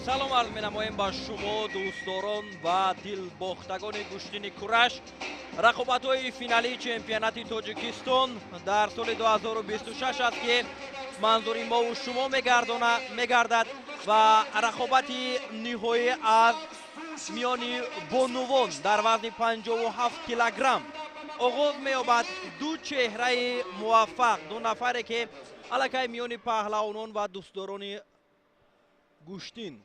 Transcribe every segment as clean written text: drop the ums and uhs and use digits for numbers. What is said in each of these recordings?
Салом арз менамоем ба шумо, дӯстдорон ва дилбохтагони гӯштини кураш. Рақобатҳои финалии чемпионати Тоҷикистон дар соли 2026 аст, ки манзури мову шумо мегардад ва рақобати ниҳоӣ аз миёни бонувон дар вазни 57 килограмм оғоз меёбад. Ду чеҳраи муваффақ, ду нафаре, ки аллакай миёни паҳлавонон ва дӯстдорони гӯштин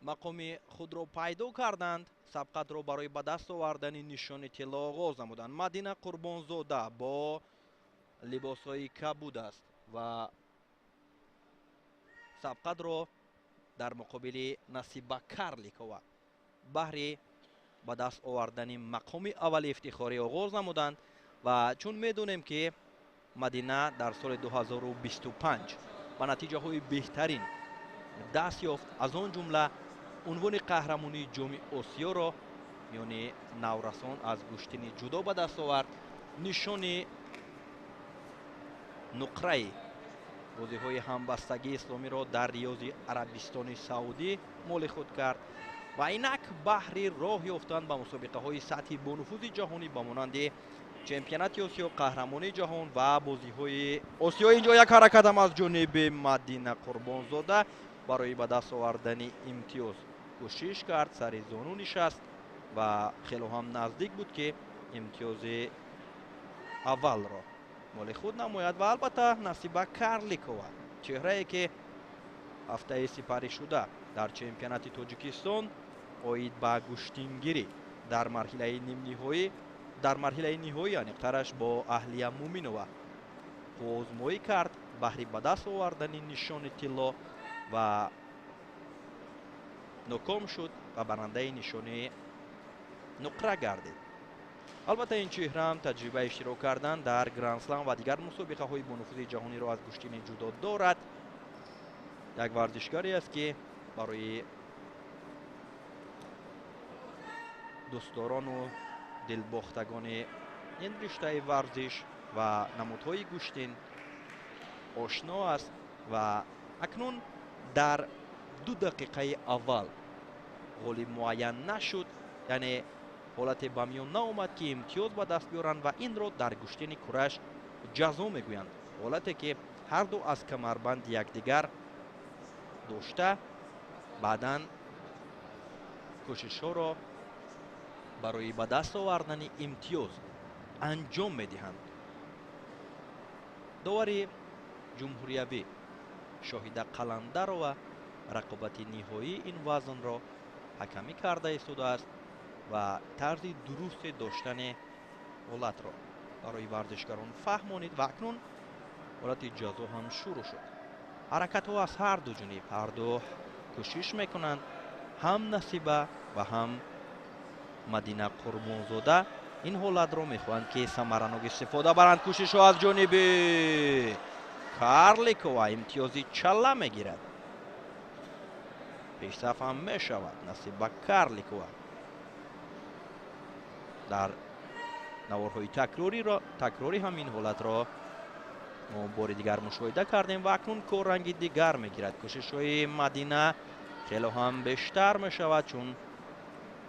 мақоми худро пайдо карданд, сабқатро барои ба даст овардани нишони тилло оғоз намуданд. Мадина Қурбонзода бо либосҳои кабуд аст ва сабқатро дар муқобили Насиба Карликова баҳри ба даст овардани мақоми аввали ифтихорӣ оғоз намуданд. Ва чун медонем, ки Мадина дар соли 2025 ба натиҷаҳои беҳтарин даст ёфт, аз он ҷумла унвони қаҳрамонии Ҷоми Осиёро миёни наврасон аз гӯштини ҷудо ба даст овард, нишони нуқраи бозиҳои ҳамбастагии исломиро дар Риёзи Арабистони Саудӣ моли худ кард ва инак баҳри роҳ ёфтан ба мусобиқаҳои сатҳи бонуфузи ҷаҳонӣ ба монанди чемпионати Осиё, қаҳрамонии ҷаҳон ва бозиҳои Осиё. Инҷо як ҳаракатам аз ҷониби Мадина Қурбонзода барои ба даст овардани имтиёз кӯшиш кард, сари зону нишаст ва хело ҳам наздик буд, ки имтиёзи аввалро моли худ намояд. Ва албатта Насиба Карликова, чеҳрае, ки ҳафтаи сипаришуда дар чемпионати Тоҷикистон оид ба гӯштингирӣ дар марҳилаи нимниҳоӣ, дар марҳилаи ниҳоӣ, аниқтараш, бо Аҳлия Муминова қувваозмоӣ кард баҳри ба даст овардани нишони тилло ва ноком шуд ва барандаи нишони нуқра гардид. Албатта, ин чеҳраам таҷрибаи иштирок кардан дар Грандслам ва дигар мусобиқаҳои бонуфузи ҷаҳониро аз гӯштини ҷудо дорад. Як варзишгаре аст, ки барои дӯстдорону дилбохтагони ин риштаи варзиш ва намудҳои гӯштин ошно аст. Ва акнун дар 2 дақиқаи аввал ғолиб муайян нашуд, яъне ҳолате ба миён наомад, ки имтиёз ба даст биёранд ва инро дар гӯштини кураш ҷазо мегӯянд, ҳолате ки ҳарду аз камарбанди якдигар дошта, баъдан кӯшишҳоро барои ба даст овардани имтиёз анҷом медиҳанд. Довари ҷумҳуриявӣ Шоҳида Қаландарова рақобати ниҳоии ин вазнро ҳакамӣ карда истодааст ва тарзи дурусте доштани ҳолатро барои варзишгарон фаҳмонид. Ва акнун ҳолати ҷазо ҳам шурӯъ шуд. Ҳаракатҳо аз ҳар ду ҷониб, ҳарду кӯшиш мекунанд, ҳам Насиба ва ҳам Мадина Қурбонзода ин ҳолатро мехоҳанд, ки самаранок истифода баранд. Кӯшишҳо аз ҷониби Карликова, имтиёзи чала мегирад, пешсаф ҳам мешавад Насиба Карликова. Дар наворҳои такрорӣ ҳам ин ҳолатро мо бори дигар мушоҳида кардем ва акнун корранги дигар мегирад. Кӯшишҳои Мадина хело ҳам бештар мешавад, чун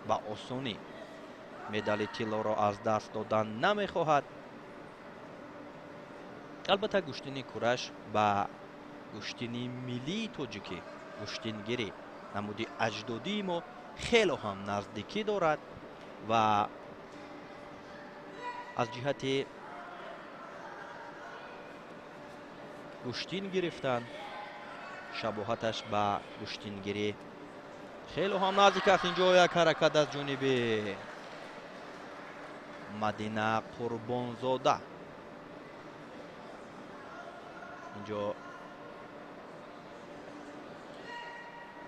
ба осонӣ медали тиллоро аз даст додан намехоҳад. Албатта, гӯштини кураш ба гӯштини миллии тоҷикӣ, гӯштингирӣ, намуди аҷдодии мо хело ҳам наздикӣ дорад ва аз ҷиҳати гӯштин гирифтан шабоҳаташ ба гӯштингирӣ хело ҳам наздик аст. Инҷо як ҳаракат аз ҷониби Мадина Қурбонзода, инҷо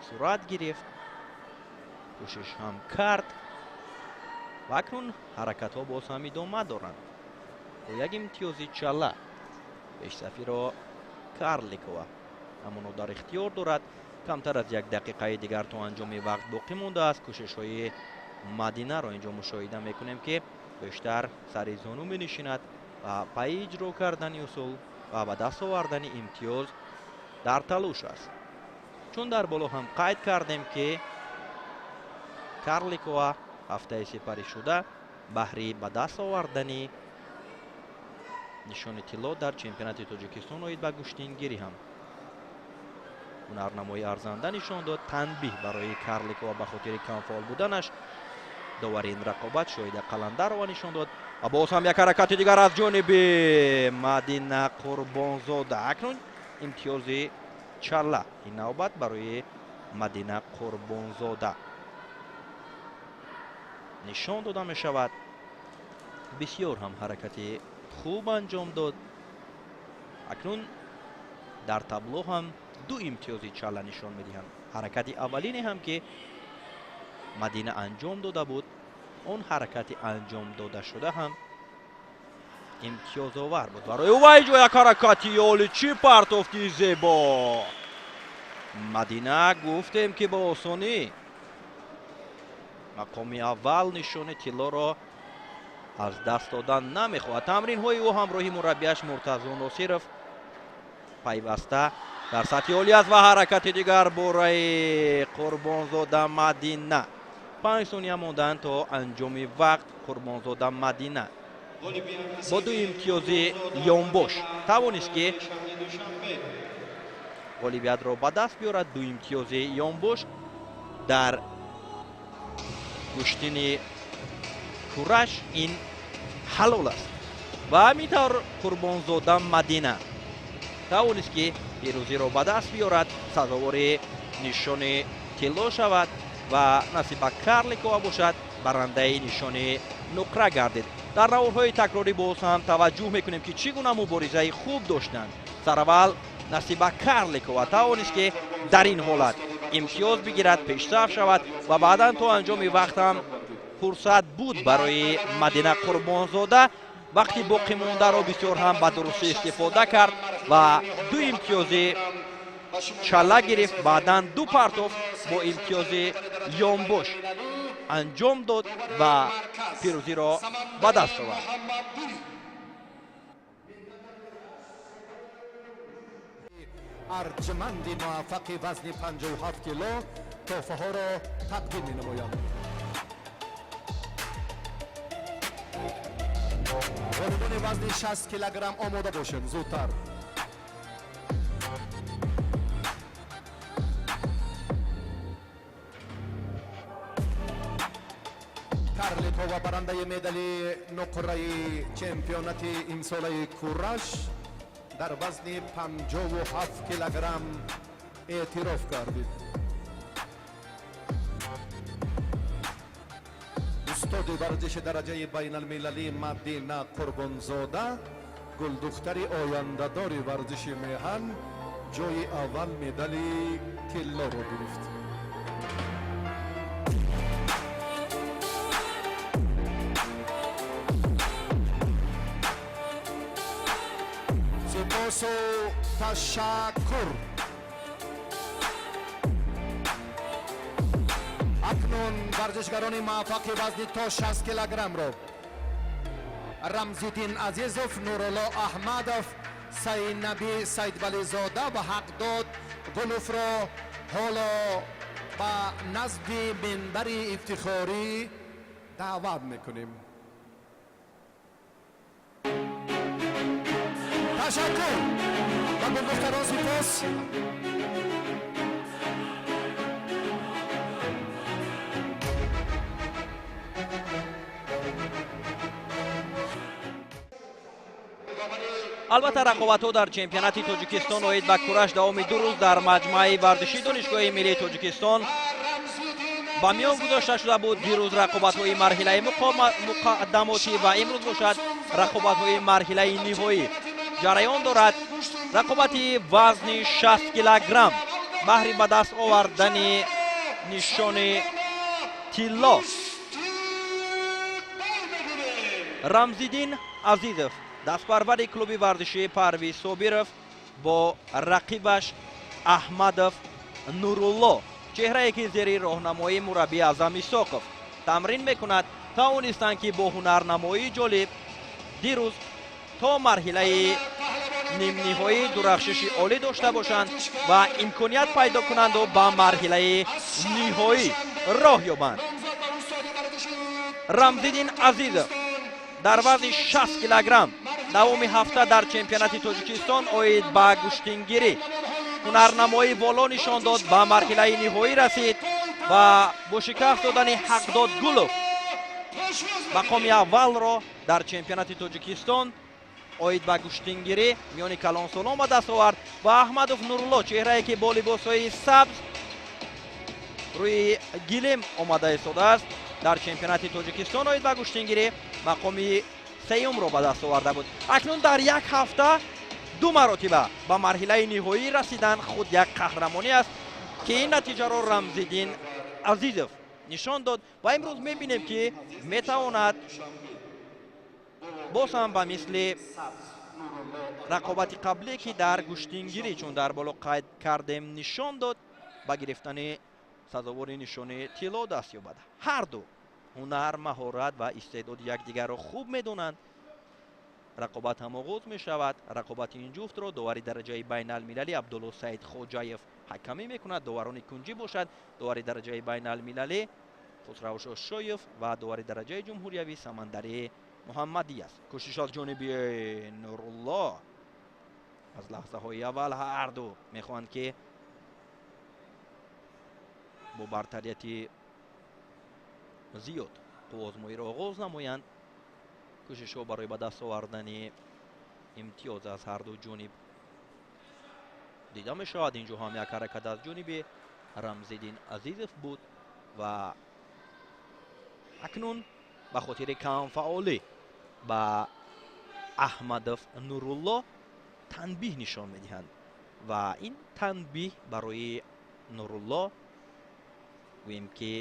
сурат гирифт, кӯшиш ҳам кард ва акнун ҳаракатҳо боз ҳам идома доранд. Бо як имтиёзи чала пешсафиро Карликова ҳамоно дар ихтиёр дорад. Камтар аз як дақиқаи дигар то анҷоми вақт боқӣ мондааст. Кӯшишҳои Мадинаро инҷо мушоҳида мекунем, ки бештар сари зону менишинад ва пайи иҷро кардани усул ва ба даст овардани имтиёз дар талош аст. Чун дар боло ҳам қайд кардем, ки Карликова ҳафтаи сипарӣшуда баҳри ба даст овардани нишони тилло дар чемпионати Тоҷикистон оид ба гӯштингирӣ ҳам ҳунарнамои арзанда нишон дод. Танбиҳ барои Карликова ба хотири камфаъол буданаш довари ин рақобат Шоҳида Қаландарова нишон дод. Ва боз ҳам як ҳаракати дигар аз ҷониби Мадина Қурбонзода. Акнун имтиёзи чала ин навбат барои Мадина Қурбонзода нишон дода мешавад. Бисёр ҳам ҳаракати хуб анҷом дод. Акнун дар табло ҳам ду имтиёзи чала нишон медиҳанд. Ҳаракати аввалине ҳам ки Мадина анҷом дода буд, он ҳаракати анҷом дода шуда ҳам имтиёзовар буд барои ӯ. Ва инҷо як ҳаракати оли, чӣ партофти зебо! Мадина гуфтем ки бо осонӣ мақоми аввал нишони тиллоро аз даст додан намехоҳад. Тамринҳои ӯ ҳамроҳи мураббияш Муртазо Носиров пайваста дар сатҳи олӣ аст. Ва ҳаракати дигар бораи Қурбонзода Мадина. 5 сония монданд то анҷоми вақт. Қурбонзода Мадина бо ду имтиёзи ёнбош тавонист ки ғолибиятро ба даст биёрад. Ду имтиёзи ёнбош дар гӯштини кураш ин ҳалол аст. Ва ҳамин тавр Қурбонзода Мадина тавонист ки пирӯзиро ба даст биёрад, сазовори нишони тилло шавад ва Насиба Карликова бошад барандаи нишони нуқра гардид. Дар наворҳои такрорӣ боз ҳам таваҷҷӯҳ мекунем ки чӣ гуна муборизаи хуб доштанд. Сараввал Насиба Карликова тавонист ки дар ин ҳолат имтиёз бигирад, пешсаф шавад ва баъдан то анҷоми вақт ҳам фурсат буд барои Мадина Қурбонзода. Вақти боқимондаро бисёр ҳам ба дурустӣ истифода кард ва ду имтиёзи чала гирифт. Баъдан ду партоф бо имтиёзи ёнбош анҷом дод ва пирӯзиро ба даст овард. Арҷманди муваффақи вазни 57 кило тӯҳфаҳоро тақдим менамоянд. Ғолибони вазни 60 килограмм омода бошед зудтар. Карликова барандаи медали нуқраи чемпионати имсолаи кураш дар вазни 57 килограмм эътироф гардид. Устоди варзиши дараҷаи байналмилалӣ Мадина Қурбонзода, гулдухтари ояндадори варзиши меҳан, ҷои аввал медали тиллоро гирифт. Сипосу ташаккур. Акнун варзишгарони муваффақи вазни то 60 килограммро Рамзиддин Азизов, Нурулло Аҳмадов, Сайнаби Сайдвализода ва Ҳақдод Гуловро ҳоло ба назди минбари ифтихорӣ даъват мекунем. Ташаккур ба гулдухтарон, сипос. Албатта, рақобатҳо дар чемпионати Тоҷикистон оид ба кураш давоми 2 рӯз дар маҷмӯаи варзишии Донишгоҳи миллии Тоҷикистон ба миён гузошта шуда буд. Дирӯз рақобатҳои марҳилаи муқаддамотӣ ва имрӯз бошад рақобатҳои марҳилаи ниҳоӣ ҷараён дорад. Рақобати вазни 60 килограмм баҳри ба даст овардани нишони тилло Рамзиддин Азизов, дастпарвари клуби варзишии Парвиз Собиров, бо рақибаш Аҳмадов Нурулло, чеҳрае ки зери роҳнамоии мураббӣ Аъзам Исоқов тамрин мекунад, тавонистанд ки бо ҳунарнамоии ҷолиб дирӯз то марҳилаи Нимниҳоӣ дурахшиши олӣ дошта бошанд ва имконият пайдо кунанду ба марҳилаи ниҳоӣ роҳ ёбанд. Рамзиддин Азизов дар вазни 60 килограмм давоми ҳафта дар чемпионати Тоҷикистон оид ба гӯштингирӣ ҳунарнамоии воло нишон дод, ба марҳилаи ниҳоӣ расид ва бо шикаст додани Ҳақдод Гулов мақоми аввалро дар чемпионати Тоҷикистон оид ба гӯштингирӣ миёни калонсолон ба даст овард. Ва Аҳмадов Нурулло, чеҳрае ки бо либосҳои сабз рӯи гилем омада истодааст, дар чемпионати Тоҷикистон оид ба гӯштингирӣ мақоми сеюмро ба даст оварда буд. Акнун дар як ҳафта ду маротиба ба марҳилаи ниҳоӣ расидан худ як қаҳрамонӣ аст, ки ин натиҷаро Рамзиддин Азизов нишон дод. Ва имрӯз мебинем, ки метавонад боз ҳам ба мисли рақобати қаблӣ, ки дар гӯштингирӣ, чун дар боло қайд кардем, нишон дод, ба гирифтани сазовори нишони тилло даст ёбад. Ҳар ду ҳунар, маҳорат ва истеъдоди якдигарро хуб медонанд. Рақобат ҳам оғоз мешавад. Рақобати ин ҷуфтро довари дараҷаи байналмилалӣ Абдулло Саид Хоҷаев ҳакамӣ мекунад. Доварони кунҷӣ бошад довари дараҷаи байналмилалӣ Хусрав Шошоев ва довари дараҷаи ҷумҳуриявӣ Самандари Муҳаммадӣ аст. Кӯшиш аз ҷониби Нурулло. Аз лаҳзаҳои аввал ҳар ду мехоҳанд, ки бо бартарияти зиёд қувваозмоиро оғоз намоянд. Кӯшишҳо барои ба даст овардани имтиёз аз ҳар ду ҷониб дида мешавад. Инҷо ҳам як ҳаракат аз ҷониби Рамзиддин Азизов буд ва акнун ба хотири камфаъолӣ ба Аҳмадов Нурулло танбиҳ нишон медиҳанд ва ин танбиҳ барои Нурулло, гӯем ки,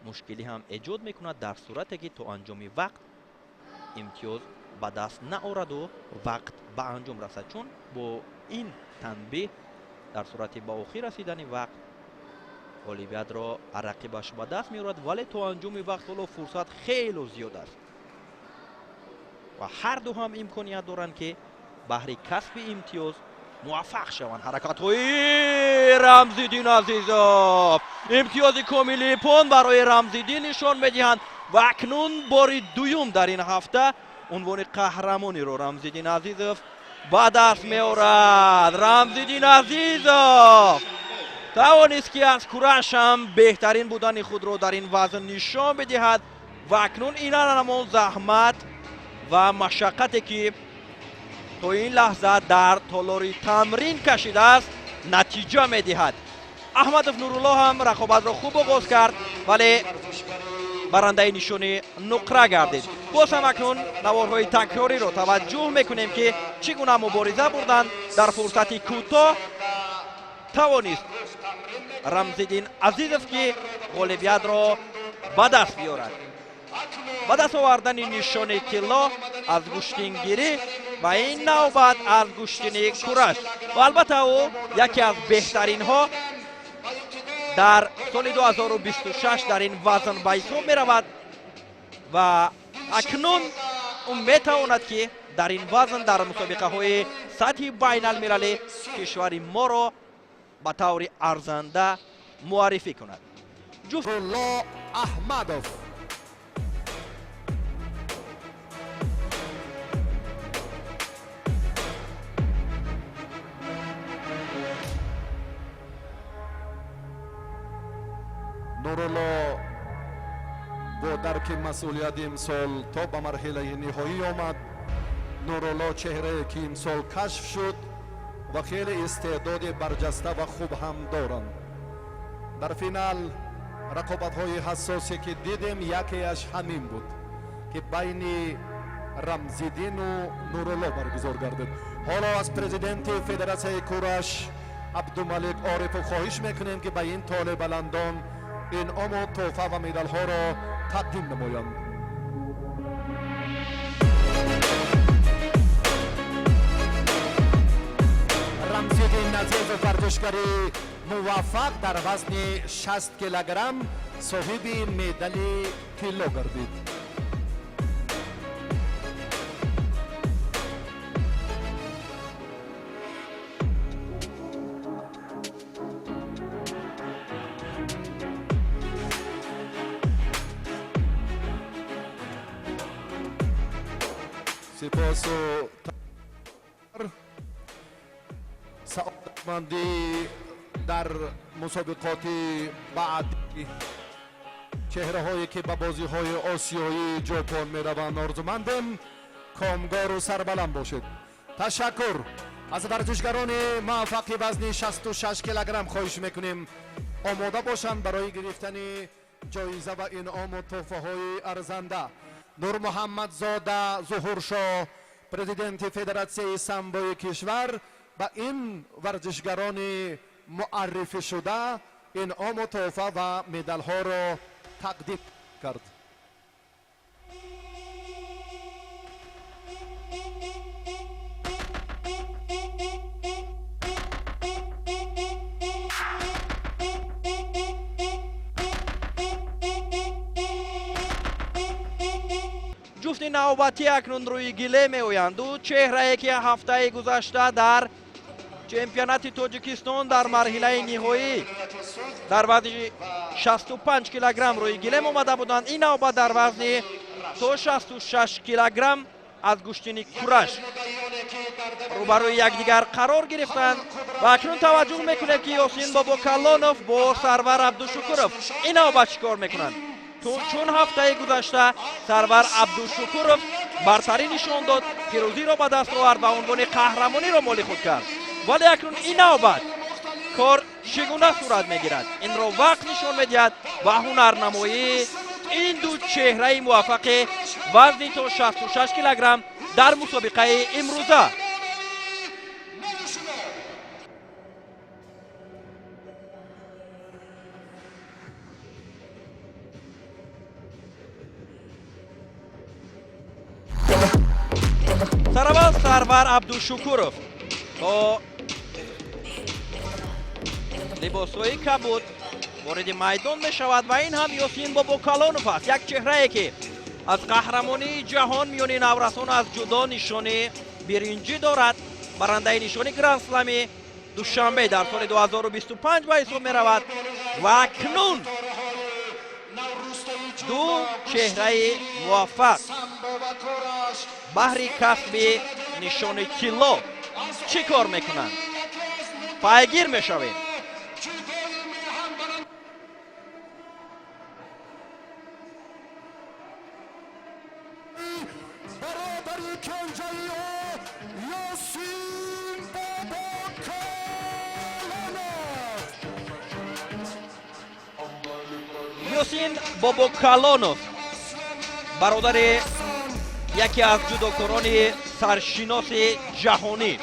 мушкилӣ ҳам эҷод мекунад, дар сурате ки то анҷоми вақт имтиёз ба даст наораду вақт ба анҷом расад, чун бо ин танбиҳ дар сурати ба охир расидани вақт ғолибиятро рақибаш ба даст меорад. Вале то анҷоми вақт ҳоло фурсат хело зиёд аст ва ҳар ду ҳам имконият доранд, ки баҳри касби имтиёз муваффақ шаванд. Ҳаракатҳои Рамзиддин Азизов, имтиёзи комили иппон барои Рамзиддин нишон медиҳанд ва акнун бори дуюм дар ин ҳафта унвони қаҳрамониро Рамзиддин Азизов ба даст меорад. Рамзиддин Азизов тавонист, ки аз кураш ҳам беҳтарин будани худро дар ин вазн нишон бидиҳад ва акнун ина ҳамон заҳмат ва машаққате, ки то ин лаҳза дар толори тамрин кашидааст, натиҷа медиҳад. Аҳмадов Нурулло ҳам рақобатро хуб оғоз кард, вале барандаи нишони нуқра гардид. Боз ҳам акнун наворҳои такрориро таваҷҷӯҳ мекунем, ки чӣ гуна мубориза бурданд. Дар фурсати кӯтоҳ тавонист Рамзиддин Азизов, ки ғолибиятро ба даст биёрад. Ба даст овардани нишони тилло аз гӯштингирӣ ва ин навбат аз гӯштини кураш. Ва албатта, ӯ яке аз беҳтаринҳо дар соли 2026 дар ин вазн ба ҳисоб меравад ва акнун ӯ метавонад, ки дар ин вазн дар мусобиқаҳои сатҳи байналмилалӣ кишвари моро ба таври арзанда муаррифӣ кунад. Нурулло Аҳмадов. Нурулло бо дарки масъулияти имсол то ба марҳилаи ниҳоӣ омад. Нурулло чеҳрае, ки имсол кашф шуд ва хеле истеъдоди барҷаста ва хуб ҳам доранд. Дар финал рақобатҳои ҳассосе, ки дидем, якеаш ҳамин буд, ки байни Рамзиддину Нурулло баргузор гардид. Ҳоло аз президенти федератсияи кураш Абдумалик Орифов хоҳиш мекунем, ки ба ин толебаландон инъому тӯҳфа ва медалҳоро тақдим намоянд. Рамзиддин Азизов, варзишгари муваффақ дар вазни 60 килограмм, соҳиби медали тилло гардид. Сипосу саодатмандӣ дар мусобиқоти баъдӣ, чеҳраҳое ки ба бозиҳои осиёии Ҷопон мераванд, орзумандем. Комгору сарбаланд бошед. Ташаккур. Аз варзишгарони муваффақи вазни 66 килограмм хоҳиш мекунем, омода бошанд барои гирифтани ҷоиза ва инъому тӯҳфаҳои арзанда. Нурмуҳаммадзода Зуҳуршоҳ, президенти Федератсияи самбои кишвар, ба ин варзишгарони муаррифӣ шуда инъому тӯҳфа ва медалҳоро тақдим кард. Ҷуфти навбатӣ акнун рӯи гиле меоянд. Ду чеҳрае, ки ҳафтаи гузашта дар чемпионати Тоҷикистон дар марҳилаи ниҳоӣ дар вазни 65 килограмм рӯи гилем омада буданд, ин навбат дар вазни то 66 килограмм аз гӯштини кураш рӯбарӯи якдигар қарор гирифтанд. Ва акнун таваҷҷӯҳ мекунем, ки Ёсин Бобокалонов бо Сарвар Абдушукуров ин навбат чӣ кор мекунанд, чун ҳафтаи гузашта Сарвар Абдушукуров бартарӣ нишон дод, пирӯзиро ба даст овард ва унвони қаҳрамониро моли худ кард. Вале акнун ин навбат кор чӣ гуна сурат мегирад, инро вақт нишон медиҳад ва ҳунарнамоии ин ду чеҳраи муваффақи вазни то 66 килограмм дар мусобиқаи имрӯза. Сараввал Сарвар Абдушукуров бо либосҳои кабуд вориди майдон мешавад ва ин ҳам Ёсин Бобокалонов аст, як чеҳрае, ки аз қаҳрамонии ҷаҳон миёни наврасон аз ҷудо нишони биринҷӣ дорад, барандаи нишони грандслами Душанбе дар соли 2025 ба ҳисоб меравад. Ва акнун ду чеҳраи муваффақ баҳри касби нишони тилло чӣ кор мекунанд, пайгир мешавем. Бародари кенҷаи ӯ Ёсин Бобокалонов. Ёсин Бобокалонов, бародари яке аз ҷудокорони саршиноси ҷаҳонӣ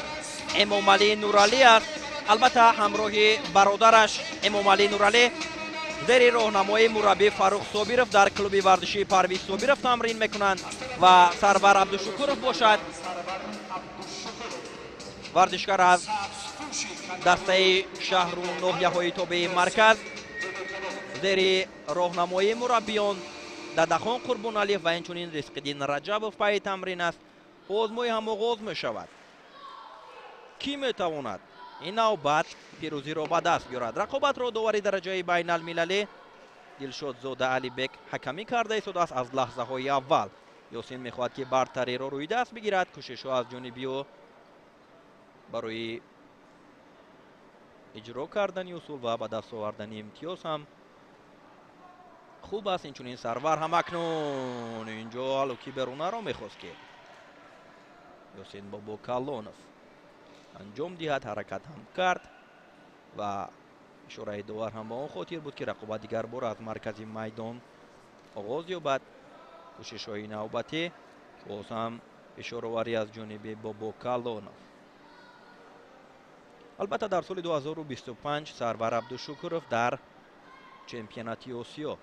Эмомалӣ Нуралӣ аст. Албатта, ҳамроҳи бародараш Эмомалӣ Нуралӣ зери роҳнамоии мураббӣ Фаррух Собиров дар клуби варзишии Парвиз Собиров тамрин мекунанд ва Сарвар Абдушукуров бошад, варзишгар аз дастаи шаҳру ноҳияҳои тобеи марказ, зери роҳнамоии мураббиён Дадахон Қурбоналиев ва инчунин Ризқиддин Раҷабов пайи тамрин аст. Озмои ҳам оғоз мешавад. Кӣ метавонад ин навбат пирӯзиро ба даст биёрад? Рақобатро довари дараҷаи байналмилалӣ Дилшодзода Алибек ҳакамӣ карда истодааст аз лаҳзаҳои аввал. Ёсин мехоҳад, ки бартариро рӯи даст бигирад. Кӯшишҳо аз ҷониби ӯ барои иҷро кардани усул ва ба даст овардани имтиёз ҳам хуб аст. Инчунин Сарвар ҳам акнун инҷо алуки берунаро мехост, ки Ёсин Бобокалонов анҷом диҳад. Ҳаракат ҳам кард ва ишораи довар ҳам ба он хотир буд, ки рақобат дигар бор аз маркази майдон оғоз ёбад. Кӯшишҳои навбатӣ, боз ҳам ишороварӣ аз ҷониби Бобокалонов. Албатта, дар соли 2025 Сарвар Абдушукуров дар чемпионати Осиё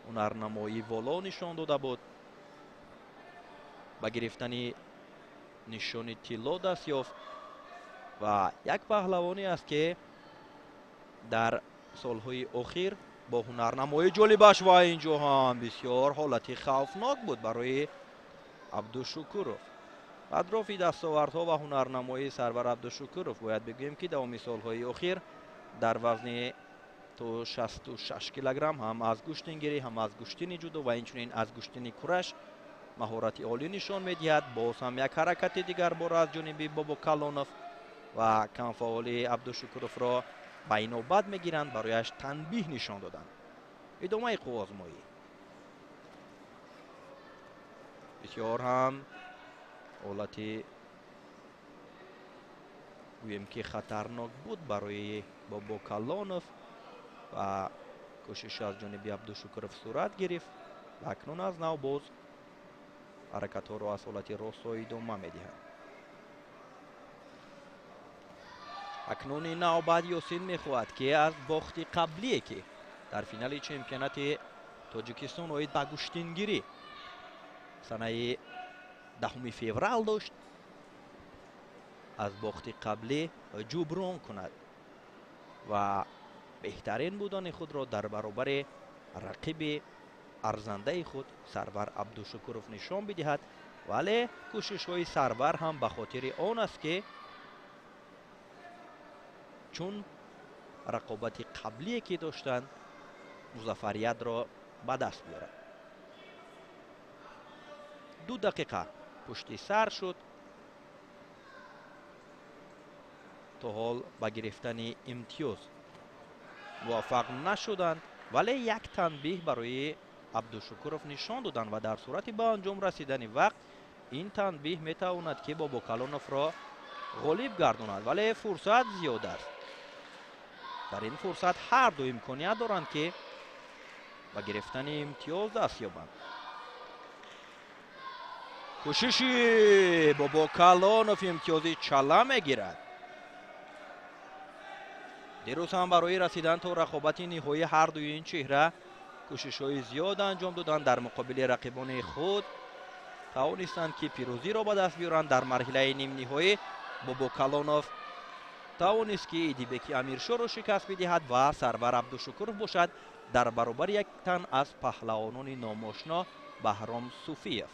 ҳунарнамоии воло нишон дода буд, ба гирифтани нишони тилло даст ёфт ва як паҳлавоне аст, ки дар солҳои охир бо ҳунарнамоии ҷолибаш, ва инҷо ҳам бисёр ҳолати хавфнок буд барои Абдушукуров. Атрофи дастовардҳо ва ҳунарнамоии Сарвар Абдушукуров бояд бигӯем, ки давоми солҳои охир дар вазни то 66 килограмм ҳам аз гӯштингирӣ, ҳам аз гӯштини ҷудо ва инчунин аз гӯштини кураш Маҳорати олӣ нишон медиҳад. Боз ҳам як ҳаракати дигар бор аз ҷониби Бобокалонов ва камфаъоли Абдушукуровро ба инобат мегиранд, барояш танбиҳ нишон доданд. Идомаи қувваозмоӣ. Бисёр ҳам ҳолати гӯем ки хатарнок буд барои Бобокалонов ва кӯшиш аз ҷониби Абдушукуров сурат гирифт ва акнун аз нав боз ҳаракатҳоро аз ҳолати ростҳо идома медиҳанд. Акнун ин навбат Ёсин мехоҳад, ки аз бохти қаблие, ки дар финали чемпионати Тоҷикистон оид ба гӯштингирӣ санаи 10 феврал дошт, аз бохти қаблӣ ҷуброн кунад ва беҳтарин будани худро дар баробари рақиби арзандаи худ Сарвар Абдушукуров нишон бидиҳад. Вале кӯшишҳои Сарвар ҳам ба хотири он аст, ки чун рақобати қаблие ки доштанд, музаффариятро ба даст биёрад. 2 дақиқа пушти сар шуд. То ҳол ба гирифтани имтиёз муваффақ нашуданд, вале як танбиҳ барои Абдушукуров нишон доданд ва дар сурати ба анҷом расидани вақт ин танбиҳ метавонад, ки Бобокалоновро ғолиб гардонад, вале фурсат зиёд аст. Дар ин фурсат ҳар ду имконият доранд, ки ба гирифтани имтиёз даст ёбанд. Кӯшиши Бобокалонов имтиёзи чала мегирад. Дирӯз ҳам барои расидан то рақобати ниҳоӣ ҳар дуи ин чеҳра кӯшишҳои зиёд анҷом доданд. Дар муқобили рақибони худ тавонистанд, ки пирӯзиро ба даст биёранд. Дар марҳилаи нимниҳоӣ Бобокалонов тавонист, ки Идибеки Амиршоро шикаст бидиҳад ва Сарвар Абдушукуров бошад дар баробари як тан аз паҳлавонони номошно Баҳром Суфиев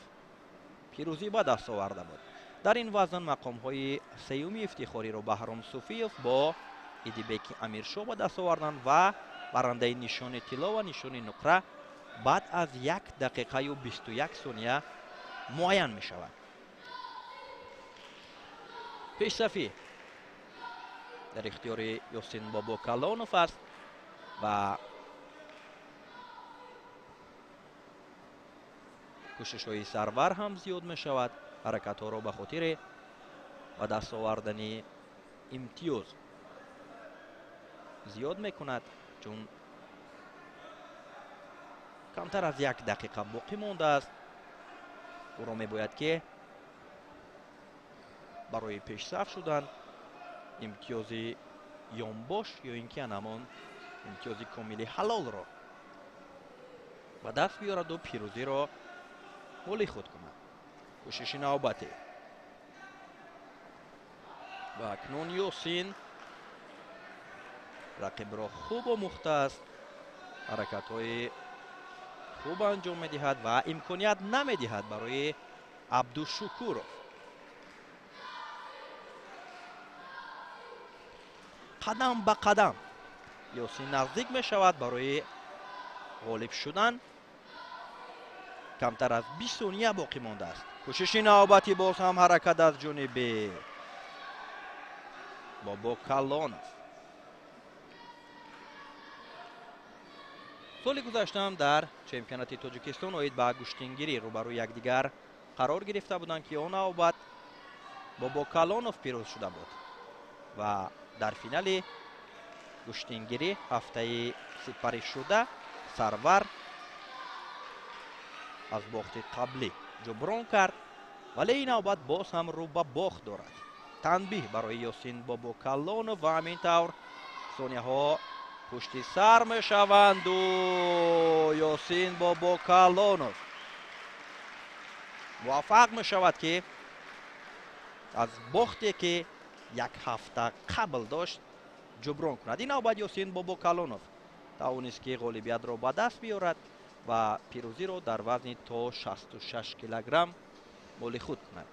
пирӯзӣ ба даст оварда буд. Дар ин вазн мақомҳои сеюми ифтихориро Баҳром Суфиев бо Идибеки Амиршо ба даст оварданд ва барандаи нишони тилло ва нишони нуқра баъд аз 1 дақиқаю 21 сония муайян мешавад. Пешсафӣ дар ихтиёри Ёсин Бобокалонов аст ва кӯшишҳои Сарвар ҳам зиёд мешавад. Ҳаракатҳоро ба хотири ба даст овардани имтиёз зиёд мекунад, чун камтар аз 1 дақиқа боқӣ мондааст. Ӯро мебояд, ки барои пешсаф шудан имтиёзи ёнбош ё ин ки анамон имтиёзи комили ҳалолро ба даст биёраду пирӯзиро моли худ кунад. Кӯшиши навбатӣ ва акнун Ёсин рақибро хуб омӯхтааст, ҳаракатҳои хуб анҷом медиҳад ва имконият намедиҳад барои Абдушукуров. Қадам ба қадам Ёсин наздик мешавад барои ғолиб шудан. Камтар аз 20 сония боқӣ мондааст. Кӯшиши навбатӣ, боз ҳам ҳаракат аз ҷониби Бобокалонов. Соли гузаштаам дар чемпионати Тоҷикистон оид ба гӯштингирӣ рӯбарӯи якдигар қарор гирифта буданд, ки он навбат Бобокалонов пирӯз шуда буд ва дар финали гӯштингирӣ ҳафтаи сипаришуда Сарвар аз бохти қаблӣ ҷуброн кард, вале ин навбат боз ҳам рӯ ба бохт дорад. Танбиҳ барои Ёсин Бобокалонов ва ҳамин тавр сонияҳо пушти сар мешаванду Ёсин Бобокалонов муваффақ мешавад, ки аз бохте, ки як ҳафта қабл дошт, ҷуброн кунад. Ин навбат Ёсин Бобокалонов тавонист, ки ғолибиятро ба даст биёрад ва пирӯзиро дар вазни то 66 килограмм моли худ кунад.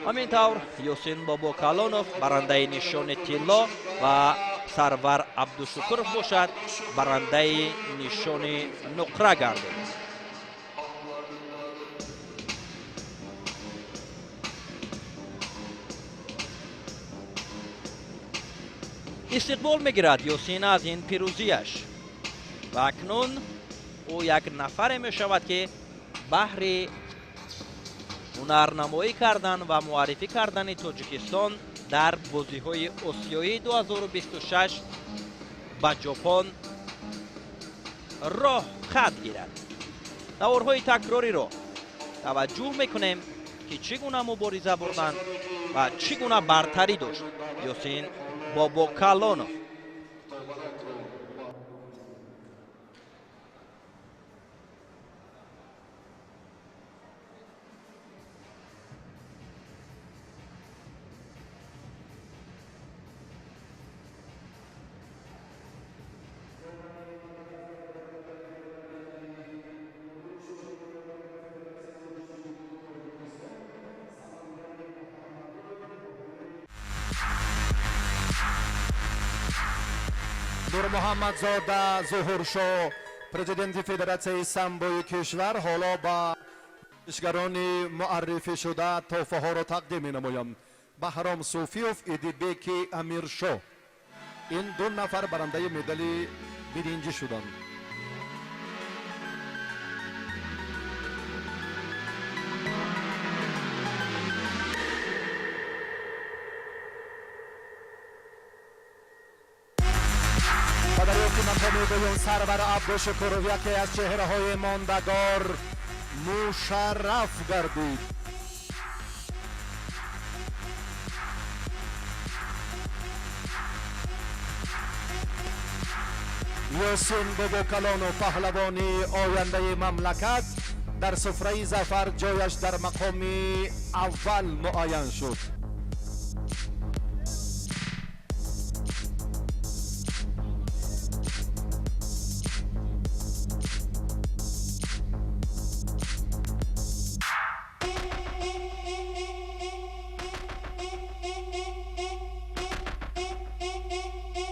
Ҳамин тавр Ёсин Бобокалонов барандаи нишони тилло ва Сарвар Абдушукуров бошад, барандаи нишони нуқра гардид. Истиқбол мегирад Ёсин аз ин пирӯзиаш ва акнун ӯ як нафаре мешавад, ки баҳри ҳунарнамоӣ кардан ва муаррифӣ кардани Тоҷикистон дар бозиҳои Осиёии 2026 ба Ҷопон роҳ хат гирад. Наворҳои такрориро таваҷҷӯҳ мекунем, ки чӣ гуна мубориза бурданд ва чӣ гуна бартарӣ дошт Ёсин Бобокалонов. Нурмуҳаммадзода Зуҳуршо, президенти Федератсияи самбои кишвар, ҳоло ба варзишгарони муаррифӣшуда тӯҳфаҳоро тақдим менамоям. Баҳром Суфиев, Идибеки Амиршо, ин ду нафар барандаи медали биринҷӣ шуданд. Мақоми дуюм Сарвар Абдушукуров, яке аз чеҳраҳои мондагор, мушарраф гардид. Ёсин Бобокалонов, паҳлавони ояндаи мамлакат, дар суфраи зафар ҷояш дар мақоми аввал муайян шуд.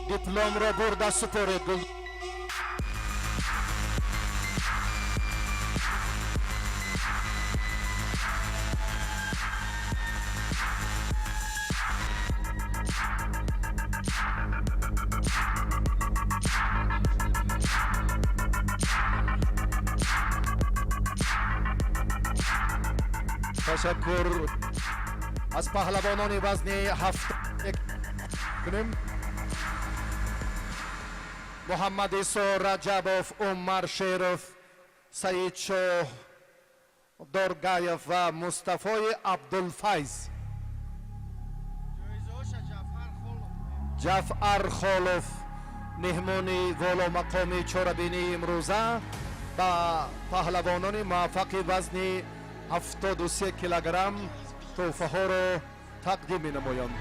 Дипломро бурда супоред. Гул ташаккур. Аз паҳлавонони вазни ҳафт кунем: Муҳаммад Исо Раҷабов, Умар Шеров, Саидшоҳ Доргаев ва Мустафои Абдулфайз. Ҷафар Холов, меҳмони воломақоми чорабинии имрӯза, ба паҳлавонони муваффақи вазни 73 килограмм тӯҳфаҳоро тақдим менамоянд.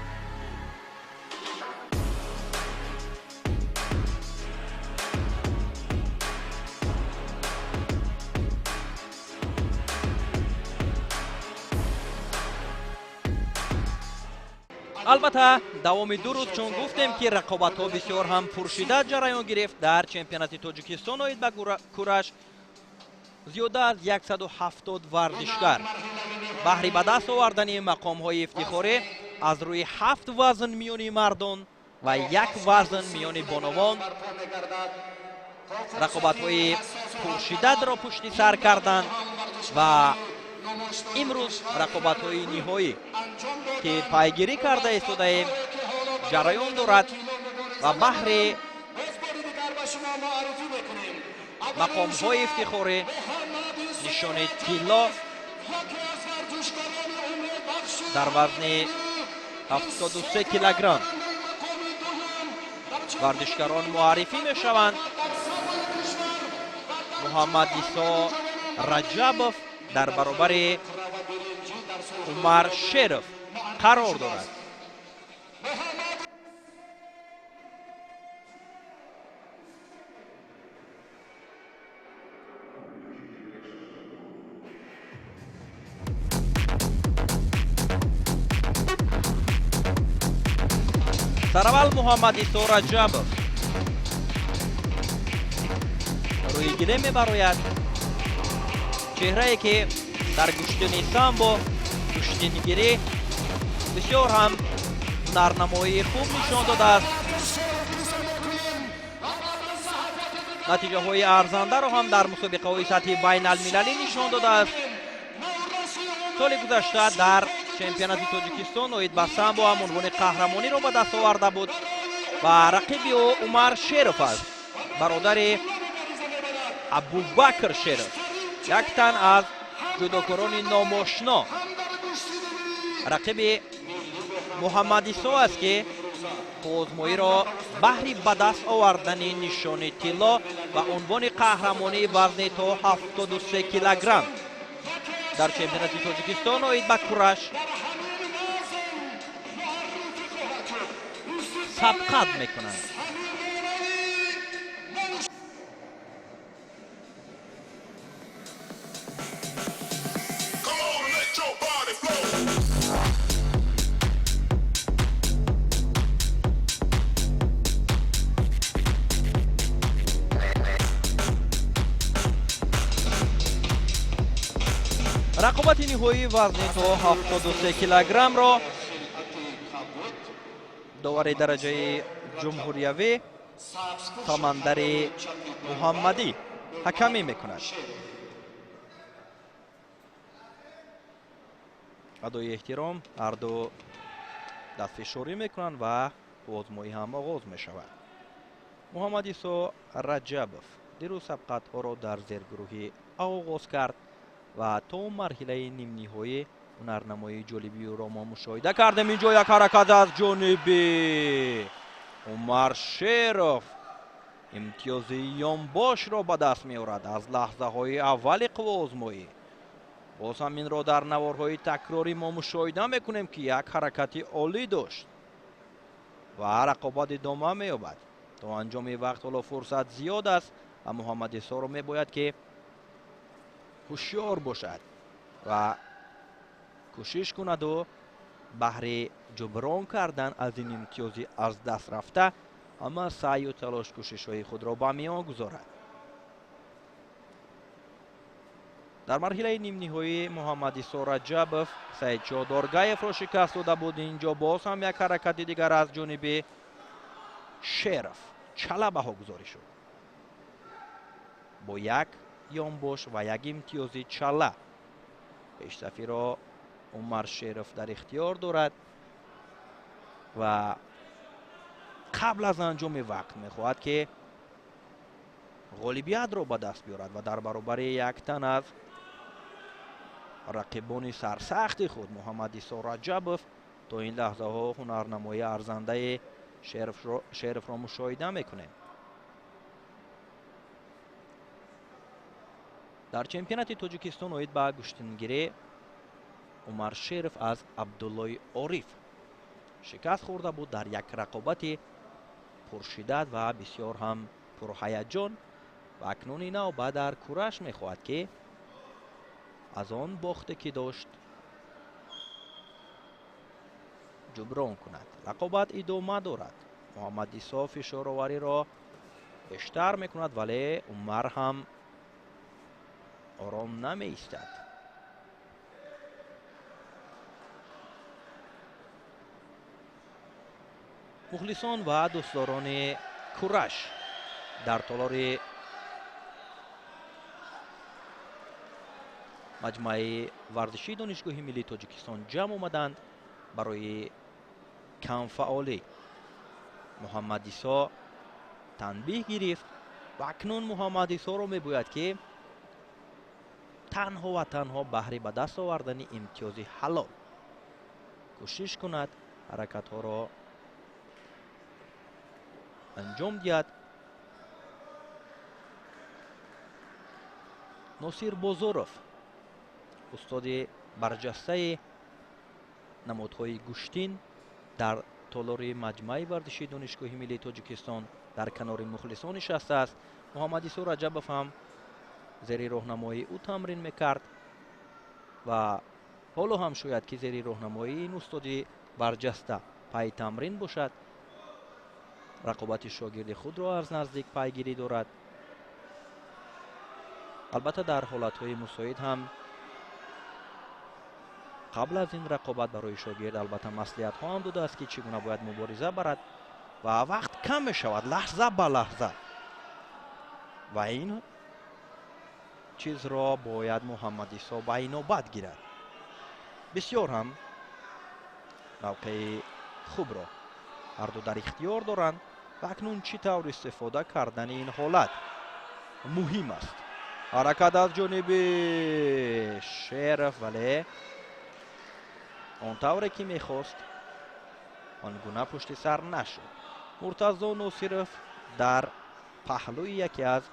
Албатта, давоми 2 рӯз, чун гуфтем, ки рақобатҳо бисёр ҳам пуршиддат ҷараён гирифт дар чемпионати Тоҷикистон оид ба кураш, зиёда аз 170 варзишгар баҳри ба даст овардани мақомҳои ифтихорӣ аз рӯи ҳафт вазн миёни мардон ва як вазн миёни бонувон рақобатҳои пуршиддатро пушти сар карданд ва имрӯз рақобатҳои ниҳоӣ, ки пайгирӣ карда истодаем, ҷараён дорад ва баҳри мақомҳои ифтихорӣ нишони тилло дар вазни 73 килограмм варзишгарон муаррифӣ мешаванд. Муҳаммад Исо Раҷабов дар баробари Умар Шеров қарор дорад. Сараввал Муҳаммадисо Раҷабов рӯи гилем мебарояд, чеҳрае ки дар гӯштини самбо, гӯштингирӣ бисёр ҳам ҳунарнамоии хуб нишон додааст. Натиҷаҳои арзандаро ҳам дар мусобиқаҳои сатҳи байналмилалӣ нишон додааст. Соли гузашта дар чемпионати Тоҷикистон оид ба самбо ҳам унвони қаҳрамониро ба даст оварда буд ва рақиби ӯ Умар Шеров аст, бародари Абубакр Шеров, як тан аз ҷудокорони номошно. Рақиби Муҳаммадисо аст, ки қувваозмоиро баҳри ба даст овардани нишони тилло ва унвони қаҳрамонии вазни то 73 килограмм дар чемпионати Тоҷикистон оид ба кураш сабқат мекунанд. Рақобати ниҳоии вазни то 73 килограммро довари дараҷаи ҷумҳуриявӣ Самандари Муҳаммадӣ ҳакамӣ мекунад. Адои эҳтиром ҳарду дастфишорӣ мекунанд ва озмоӣ ҳам оғоз мешавад. Муҳаммадисо Раҷабов дирӯз сабқатҳоро дар зергурӯҳи оғоз кард ва то марҳилаи нимниҳоӣ ҳунарнамоии ҷолиби ӯро мо мушоҳида кардем. Инҷо як ҳаракат аз ҷониби Умар Шеров имтиёзи ёнбошро ба даст меорад аз лаҳзаҳои аввали қувваозмоӣ. Боз ҳам инро дар наворҳои такрорӣ мо мушоҳида мекунем, ки як ҳаракати олӣ дошт ва рақобат идома меёбад. То анҷоми вақт ҳоло фурсат зиёд аст ва Муҳаммадисоро мебояд, ки ҳушёр бошад ва кӯшиш кунаду баҳри ҷуброн кардан аз ин имтиёзи аз даст рафта ҳама саъю талош кӯшишҳои худро ба миён гузорад. Дар марҳилаи нимниҳоӣ Муҳаммадисо Раҷабов Саидшоҳ Доргаевро шикаст дода буд. Инҷо боз ҳам як ҳаракати дигар аз ҷониби Шеров чала баҳогузорӣ шуд бо як ёнбош ва як имтиёзи чала. Пешсафиро Умар Шеров дар ихтиёр дорад ва қабл аз анҷоми вақт мехоҳад, ки ғолибиятро ба даст биёрад ва дар баробари як тан аз рақибони сарсахти худ Муҳаммадисо Раҷабов то ин лаҳзаҳо ҳунарнамоии арзандаи Шеровро мушоҳида мекунем. Дар чемпионати Тоҷикистон оид ба гӯштингирӣ Умар Шеров аз Абдуллои Ориф шикаст хӯрда буд дар як рақобати пуршиддат ва бисёр ҳам пурҳаяҷон ва акнун ин навбат дар кураш мехоҳад, ки аз он бохте ки дошт ҷуброн кунад. Рақобат идома дорад. Муҳаммадисо фишоровариро бештар мекунад, вале Умар ҳам ором намеистад. Мухлисон ва дӯстдорони кураш дар толори маҷмӯаи варзишии Донишгоҳи миллии Тоҷикистон ҷамъ омаданд барои камфаъолӣ. Муҳаммадисо танбиҳ гирифт ва акнун Муҳаммадисоро мебояд, ки танҳо ва танҳо баҳри ба даст овардани имтиёзи ҳалол кӯшиш кунад, ҳаракатҳоро анҷом диҳад. Носир Бозоров, устоди барҷастаи намудҳои гӯштин дар толори маҷмӯаи варзишии Донишгоҳи миллии Тоҷикистон дар канори мухлисон нишастааст. Муҳаммадисо Раҷабов ҳам зери роҳнамоии ӯ тамрин мекард ва ҳоло ҳам шояд, ки зери роҳнамоии ин устоди барҷаста пай тамрин бошад. Рақобати шогирди худро аз наздик пайгирӣ дорад. Албатта, дар ҳолатҳои мусоид ҳам қабл аз ин рақобат барои шогирд албатта маслиҳатҳо ҳам додааст, ки чӣ гуна бояд мубориза барад ва вақт кам мешавад лаҳза ба лаҳза ва ин чизро бояд Муҳаммадисо ба инобат гирад. Бисёр ҳам мавқеи хубро ҳарду дар ихтиёр доранд ва акнун чӣ тавр истифода кардани ин ҳолат муҳим аст. Ҳаракат аз ҷониби Шеров, вале он тавре ки мехост он гуна пушти сар нашуд. Муртазо Носиров дар паҳлӯи яке аз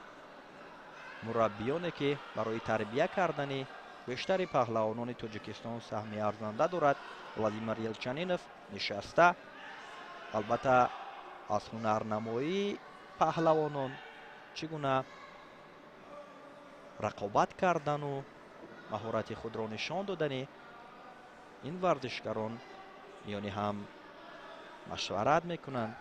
мураббиёне, ки барои тарбия кардани бештари паҳлавонони Тоҷикистон саҳми арзанда дорад, Владимир Елчанинов нишаста, албатта аз ҳунарнамоии паҳлавонон чӣ гуна рақобат кардану маҳорати худро нишон додани ин варзишгарон миёни ҳам машварат мекунанд.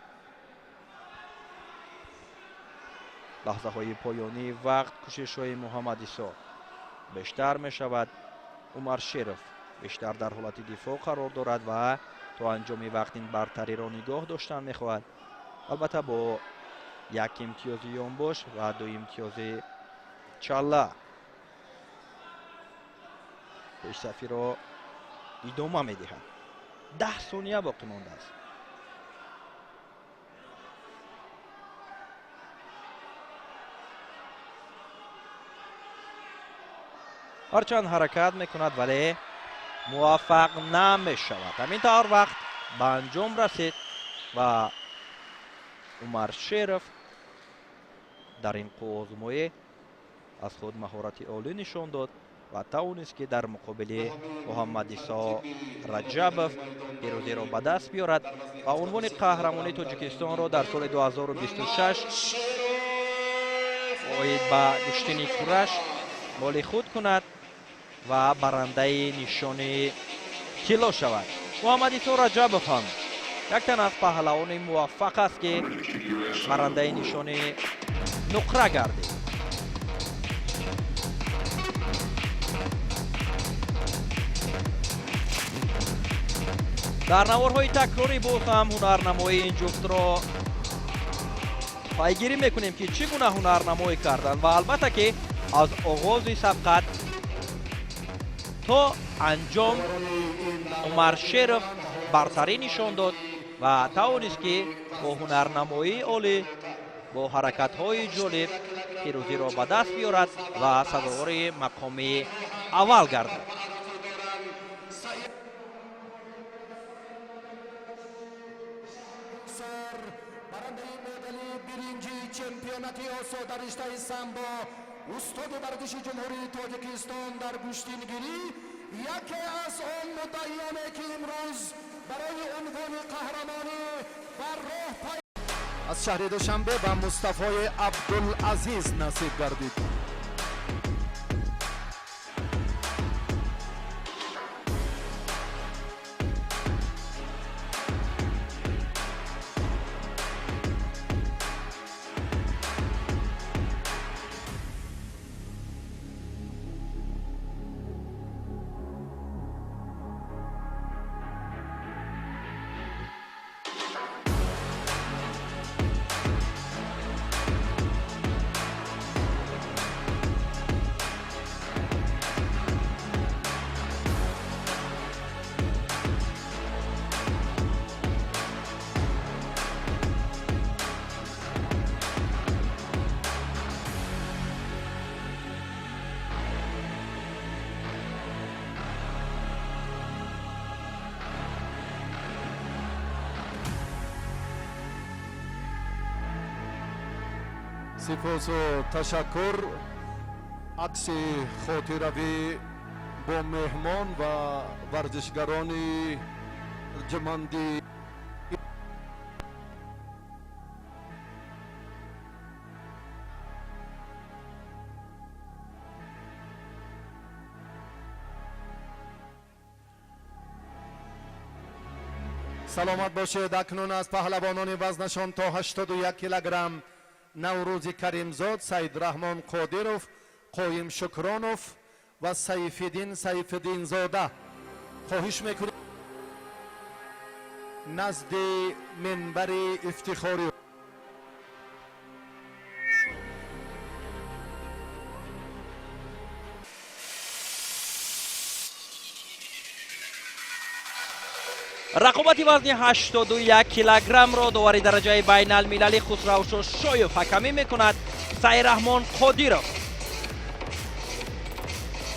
Лаҳзаҳои поёнии вақт кӯшишҳои Муҳаммадисо бештар мешавад. Умар Шеров бештар дар ҳолати дифоъ қарор дорад ва то анҷоми вақт ин бартариро нигоҳ доштан мехоҳад. Албатта, бо як имтиёзи ёнбош ва ду имтиёзи чалла пешсафиро идома медиҳад. 10 сония боқӣ мондааст. Ҳарчанд ҳаракат мекунад, вале муваффақ намешавад. Ҳамин тавр вақт ба анҷом расид ва Умар Шеров дар ин қувваозмоӣ аз худ маҳорати олӣ нишон дод ва тавонист, ки дар муқобили Муҳаммадисо Раҷабов пирӯзиро ба даст биёрад ва унвони қаҳрамонии Тоҷикистонро дар соли 2026 оид ба гӯштини кураш моли худ кунад ва барандаи нишони тилло шавад. Муҳаммадисо Раҷабов ҳам як тан аз паҳлавони муваффақ аст, ки барандаи нишони нуқра гардид. Дар наворҳои такрорӣ боз ҳам ҳунарнамоии ин ҷуфтро пайгирӣ мекунем, ки чӣ гуна ҳунарнамоӣ карданд ва албатта, ки аз оғози сабқат то анҷом Умар Шеров бартарӣ нишон дод ва тавонист, ки бо ҳунарнамоии олӣ, бо ҳаракатҳои ҷолиб пирӯзиро ба даст биёрад ва сазовори мақоми аввал гардад. Чемпионати Осиё дар риштаи самбо, устоди варзиши Ҷумҳурии Тоҷикистон дар гӯштингирӣ, яке аз он муддаиёне, ки имрӯз барои унвони қаҳрамонӣ бар роҳ аз шаҳри Душанбе ба Мустафои Абдулазиз насиб гардид. Сипосу ташаккур. Акси хотиравӣ бо меҳмон ва варзишгарони ҷаманди. Саломат бошед. Акнун аз паҳлавонони вазнашон то 81 килограмм Наврӯзи Каримзод, Саидраҳмон Қодиров, Қоим Шукронов ва Сайфиддин Сайфиддинзода хоҳиш мекунем назди минбари ифтихорӣ. Рақобати вазни 81 килограммро довари дараҷаи байналмилалӣ Хусравшо Шоев ҳакамӣ мекунад. Сайраҳмон Қодиров,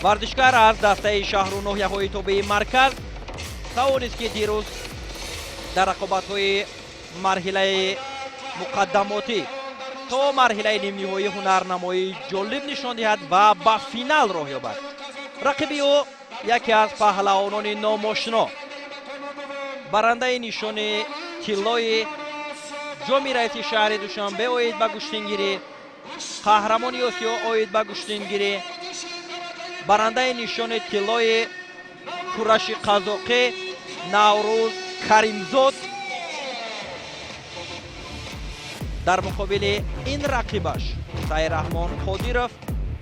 варзишгар аз дастаи шаҳру ноҳияҳои тобеи марказ, тавонист, ки дирӯз дар рақобатҳои марҳилаи муқаддамотӣ то марҳилаи нимниҳоӣ ҳунарнамоии ҷолиб нишон диҳад ва ба финал роҳ ёбад. Рақиби ӯ яке аз паҳлавонони номошино, барандаи нишони тиллои ҷоми раиси шаҳри Душанбе оид ба гӯштингирӣ, қаҳрамони Осиё оид ба гӯштингирӣ, барандаи нишони тиллои кураши қазоқӣ Наврӯз Каримзод дар муқобили ин рақибаш Сайраҳмон Қодиров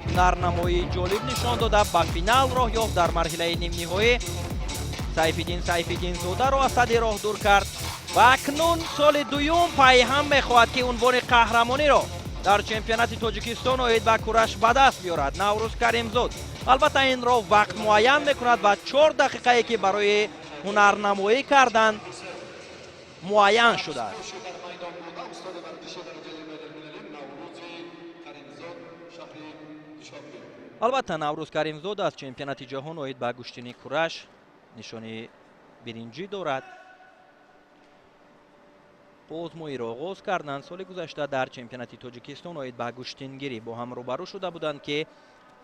ҳунарнамоии ҷолиб нишон дода, ба финал роҳ ёфт. Дар марҳилаи нимниҳоӣ Сайфиддин Сайфиддинзодаро аз сади роҳ дур кард ва акнун соли дуюм пайҳам мехоҳад, ки унвони қаҳрамониро дар чемпионати Тоҷикистон оид ба кураш ба даст биёрад Наврӯз Каримзод. Албатта, инро вақт муайян мекунад ва 4 дақиқае, ки барои ҳунарнамоӣ кардан муайян шудааст. Албатта, Наврӯз Каримзод аз чемпионати ҷаҳон оид ба гӯштини кураш нишони биринҷӣ дорад. Озмоиро оғоз карданд. Соли гузашта дар чемпионати Тоҷикистон оид ба гӯштингирӣ бо ҳам рӯбарӯ шуда буданд, ки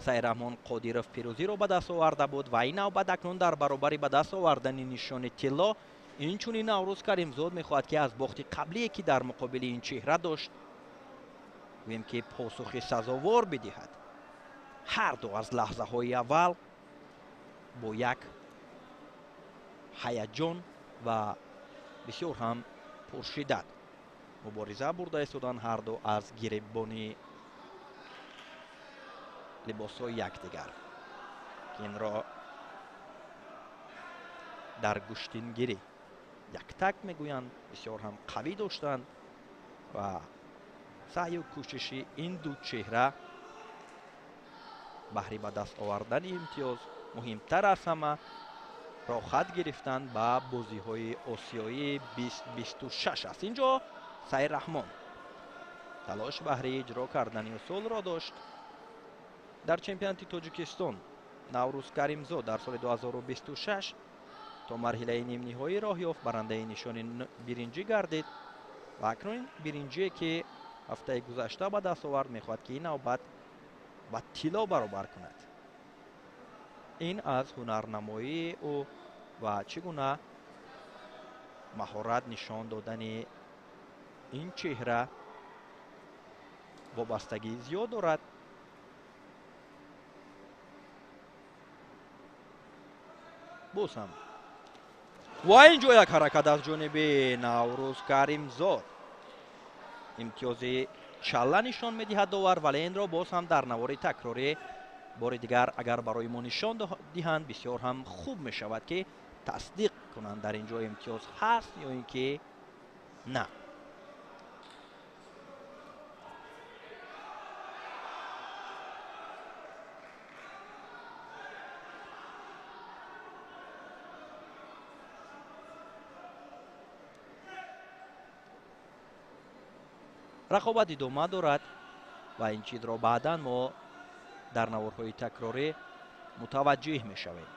Сайраҳмон Қодиров пирӯзиро ба даст оварда буд ва ин навбат акнун дар баробари ба даст овардани нишони тилло инчунин Наврӯз Каримзод мехоҳад, ки аз бохти қаблие, ки дар муқобили ин чеҳра дошт, гӯем ки посухи сазовор бидиҳад. Ҳар ду аз лаҳзаҳои аввал бо як ҳаяҷон ва бисёр ҳам пуршиддат мубориза бурда истоданд, ҳарду аз гиребони либосҳои якдигар, ки инро дар гӯштингирӣ яктак мегӯянд, бисёр ҳам қавӣ доштанд ва саъю кӯшиши ин ду чеҳра баҳри ба даст овардани имтиёз, муҳимтар аз ҳама роҳхат гирифтан ба бозиҳои осиёии 2026 аст. Инҷо Сайраҳмон талош баҳри иҷро кардани усулро дошт. Дар чемпионати Тоҷикистон Наврӯз Каримзод дар соли 2026 то марҳилаи нимниҳоӣ роҳ ёфт, барандаи нишони биринҷӣ гардид ва акнун биринҷие, ки ҳафтаи гузашта ба даст овард, мехоҳад, ки ин навбат ба тилло баробар кунад. Ин аз ҳунарнамоии ӯ ва чӣ гуна маҳорат нишон додани ин чеҳра вобастагии зиёд дорад. Боз ҳам ва ин ҷо як ҳаракат аз ҷониби Наврӯз Каримзод, имтиёзи чалла нишон медиҳад довар, вале инро боз ҳам дар навори такрорӣ бори дигар агар барои мо нишон диҳанд, бисёр ҳам хуб мешавад, ки тасдиқ кунанд, дар ин ҷо имтиёз ҳаст ё ин ки на. Рақобат идома дорад ва ин чизро баъдан мо дар наворҳои такрорӣ мутаваҷҷеҳ мешавем.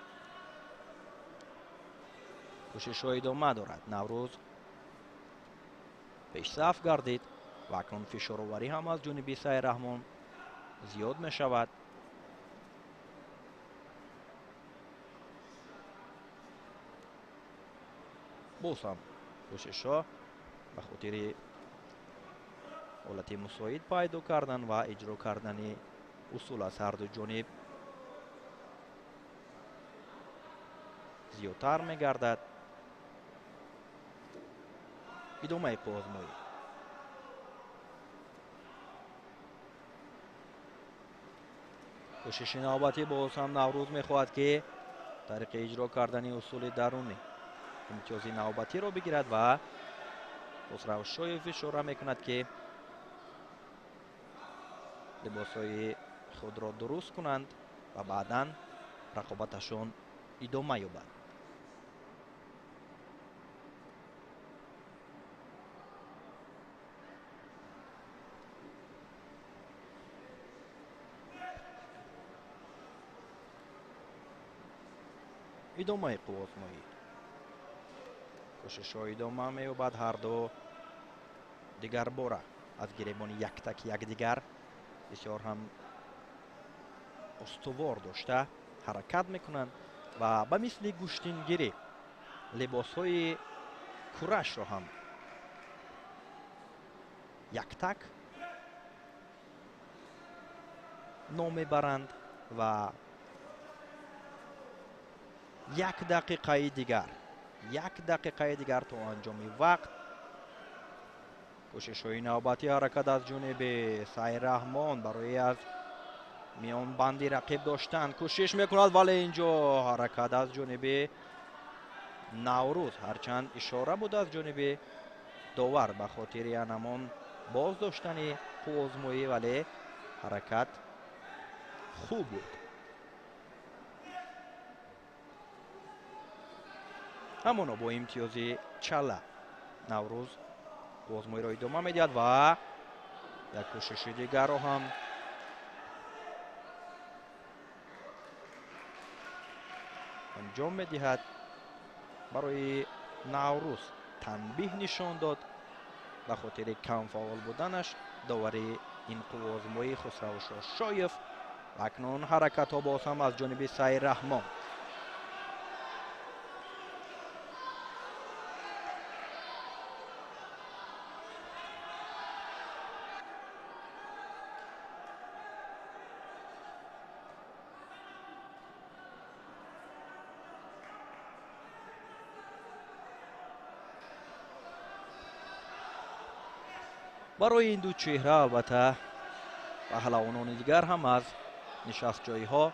Кӯшишҳо идома дорад. Наврӯз пешсаф гардид ва акнун фишороварӣ ҳам аз ҷониби Сайраҳмон зиёд мешавад. Боз ҳам кӯшишҳо ба хотири ҳолати мусоид пайдо кардан ва иҷро кардани усул аз ҳарду ҷониб зиёдтар мегардад. Идомаи қувваозмоӣ. Кӯшиши навбатӣ боз ҳам Наврӯз мехоҳад, ки тариқи иҷро кардани усули дарунӣ имтиёзи навбатиро бигирад ва Хусравшоев ишора мекунад, ки либосҳои худро дуруст кунанд ва баъдан рақобаташон идома ёбад. Идомаи қувваозмоӣ. Кӯшишҳо идома меёбад. Ҳарду дигарбора аз гиребони яктаки якдигар бисёр ҳам устувор дошта ҳаракат мекунанд ва ба мисли гӯштингирӣ либосҳои курашро ҳам яктак ном мебаранд ва як дақиқаи дигар, як дақиқаи дигар то анҷоми вақт. Кӯшишҳои навбатӣ, ҳаракат аз ҷониби Сайраҳмон барои аз миёнбанди рақиб доштан кӯшиш мекунад, вале инҷо ҳаракат аз ҷониби Наврӯз, ҳарчанд ишора буд аз ҷониби довар ба хотири анамон боз доштани қувваозмоӣ, вале ҳаракат хуб буд. Ҳамоно бо имтиёзи чала Наврӯз қувваозмоиро идома медиҳад ва як кӯшиши дигарро ҳам анҷом медиҳад. Барои Наврӯз танбиҳ нишон дод ба хотири камфаъол буданаш довари ин қувваозмоӣ Хусрав Шошоев. Акнун ҳаракатҳо боз ҳам аз ҷониби Сайраҳмон. Барои ин ду чеҳра албатта паҳлавонони дигар ҳам аз нишастҷойҳо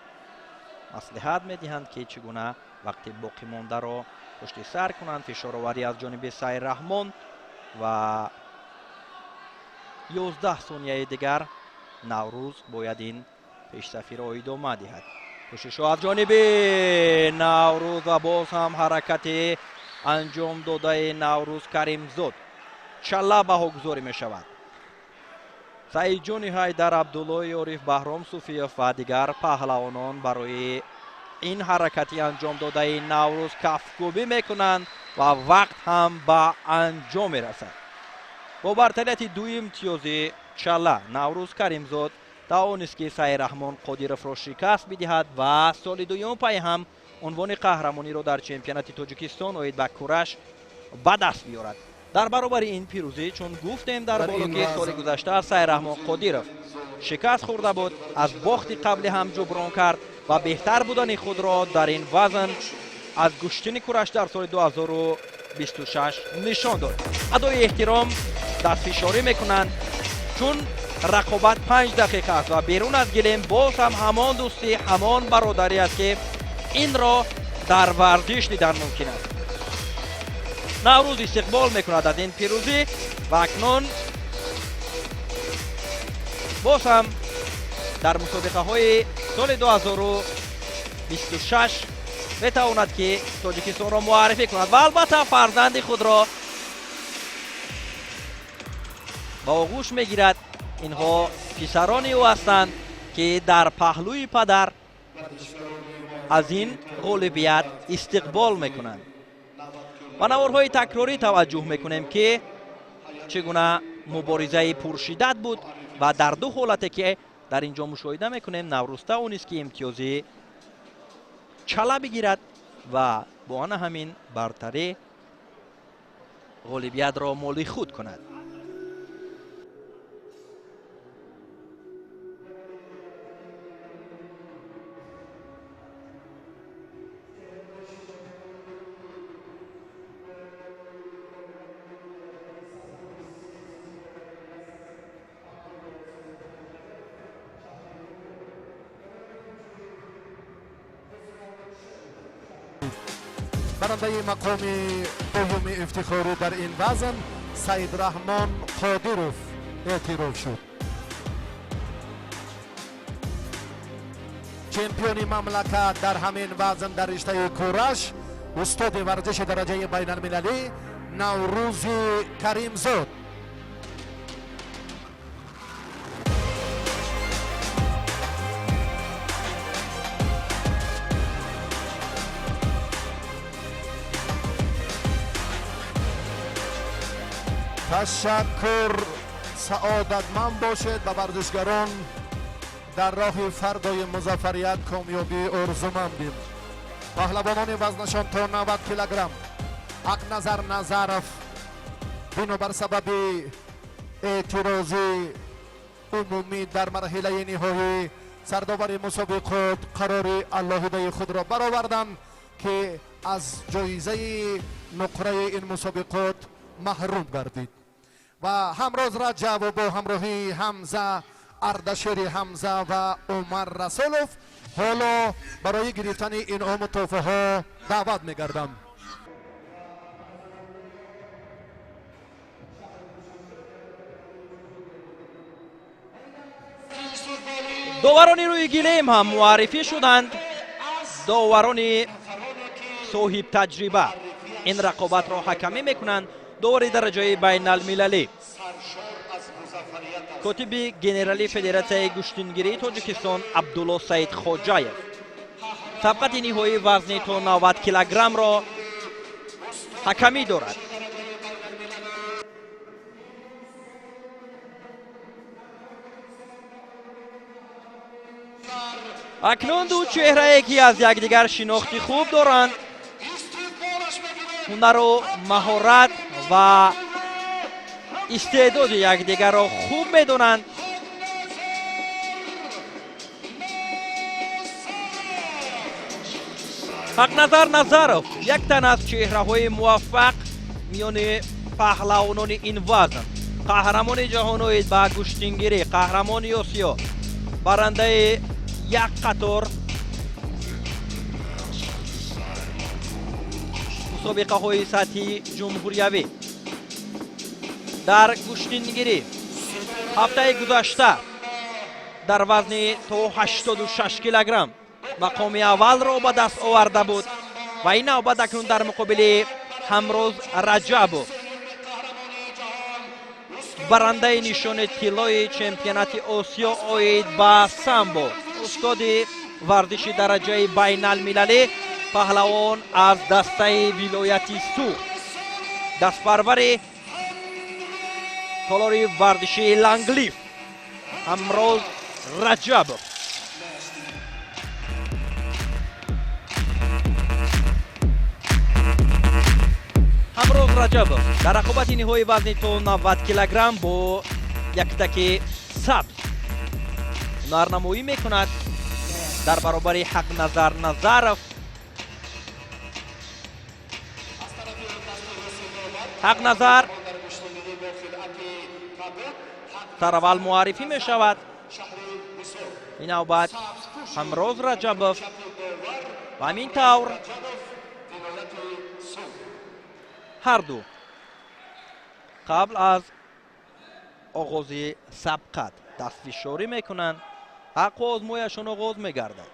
маслиҳат медиҳанд, ки чӣ гуна вақти боқимондаро пушти сар кунанд. Фишороварӣ аз ҷониби Сайраҳмон ва 11 сонияи дигар Наврӯз бояд ин пешсафиро идома диҳад. Кӯшишҳо аз ҷониби Наврӯз ва боз ҳам ҳаракати анҷом додаи Наврӯз Каримзод чала баҳогузорӣ мешавад. Саидҷони Ҳайдар, Абдуллои Ориф, Баҳром Суфиев ва дигар паҳлавонон барои ин ҳаракати анҷом додаи Наврӯз кафкӯбӣ мекунанд ва вақт ҳам ба анҷом мерасад. Бо бартарияти ду имтиёзи чала Наврӯз Каримзод тавонист, ки Сайраҳмон Қодировро шикаст бидиҳад ва соли дуюм пай ҳам унвони қаҳрамониро дар чемпионати Тоҷикистон оид ба кураш ба даст биёрад. Дар баробари ин пирӯзӣ, чун гуфтем дар боло, ки соли гузашта Сайраҳмон Қодиров шикаст хӯрда буд, аз бохти қабли ҳам ҷуброн кард ва беҳтар будани худро дар ин вазн аз гӯштини кураш дар соли 2026 нишон дод. Адои эҳтиром дастфишорӣ мекунанд, чун рақобат 5 дақиқа аст ва берун аз гилем боз ҳам ҳамон дӯстӣ, ҳамон бародарӣ аст, ки инро дар варзиш дидан мумкин аст. Наврӯз истиқбол мекунад аз ин пирӯзӣ ва акнун боз ҳам дар мусобиқаҳои соли 2026 метавонад, ки Тоҷикистонро муаррифӣ кунад ва албатта фарзанди худро ба оғӯш мегирад. Инҳо писарони ӯ ҳастанд, ки дар паҳлӯи падар аз ин ғолибият истиқбол мекунанд. Ба наворҳои такрорӣ таваҷҷӯҳ мекунем, ки чӣ гуна муборизаи пуршиддат буд ва дар ду ҳолате, ки дар ин ҷо мушоҳида мекунем, Наврӯз тавонист, ки имтиёзи чала бигирад ва бо ана ҳамин бартарӣ ғолибиятро моли худ кунад. Барандаи мақоми дуюми ифтихорӣ дар ин вазн Саидраҳмон Қодиров эътироф шуд. Чемпиони мамлакат дар ҳамин вазн дар риштаи кураш устоди варзиши дараҷаи байналмилалӣ Наврӯзи Каримзод. Ташаккур, саодатманд бошед ба варзишгарон дар роҳи фардои музаффарият комёбӣ орзумандем. Паҳлавонони вазнашон то 90 килограмм Ҳақназар Назаров бинобар сабаби эътирози умумӣ дар марҳилаи ниҳоӣ сардовари мусобиқот қарори алоҳидаи худро бароварданд, ки аз ҷоизаи нуқраи ин мусобиқот маҳрум гардид. Ва Ҳамроз Раҷабов бо ҳамроҳии Ҳамза Ардашери Ҳамза ва Умар Расулов ҳоло барои гирифтани инъому тӯҳфаҳо даъват мегарданд. Доварони рӯи гилем ҳам муаррифӣ шуданд. Доварони соҳибтаҷриба ин рақобатро ҳакамӣ мекунанд. Довари дараҷаи байналмилалӣ, котиби генералии Федератсияи гӯштингирии Тоҷикистон Абдулло Саид Хоҷаев сабқати ниҳоии вазни то 90 килограммро ҳакамӣ дорад. Акнун ду чеҳрае, ки аз якдигар шинохти хуб доранд, ҳунару маҳорат ва истеъдоди якдигарро хуб медонанд. Ҳақназар Назаров як тан аз чеҳраҳои муваффақ миёни паҳлавонони ин вазн, қаҳрамони ҷаҳон оид ба гӯштингирӣ, қаҳрамони Осиё, барандаи як қатор мусобиқаҳои сатҳи ҷумҳуриявӣ дар гӯштингирӣ. Ҳафтаи гузашта дар вазни то 86 килограмм мақоми аввалро ба даст оварда буд ва ин навбат акнун дар муқобили Ҳамроз Раҷабов, барандаи нишони тиллои чемпионати Осиё оид ба самбо, устоди варзиши дараҷаи байналмилалӣ, паҳлавон аз дастаи вилояти Суғд, дастпарвари толори варзишии Ланглиф Ҳамроз Раҷабов. Ҳамроз Раҷабов дар рақобати ниҳоии вазни то 90 килограмм бо яктаки сабз ҳунарнамоӣ мекунад дар баробари Ҳақназар Назаров. Ҳақназар сараввал муаррифӣ мешавад. Ин навбат Ҳамроз Раҷабов ва ҳамин тавр ҳар ду қабл аз оғози сабқат дастфишорӣ мекунанд. Ҳаққу озмояшон оғоз мегардад.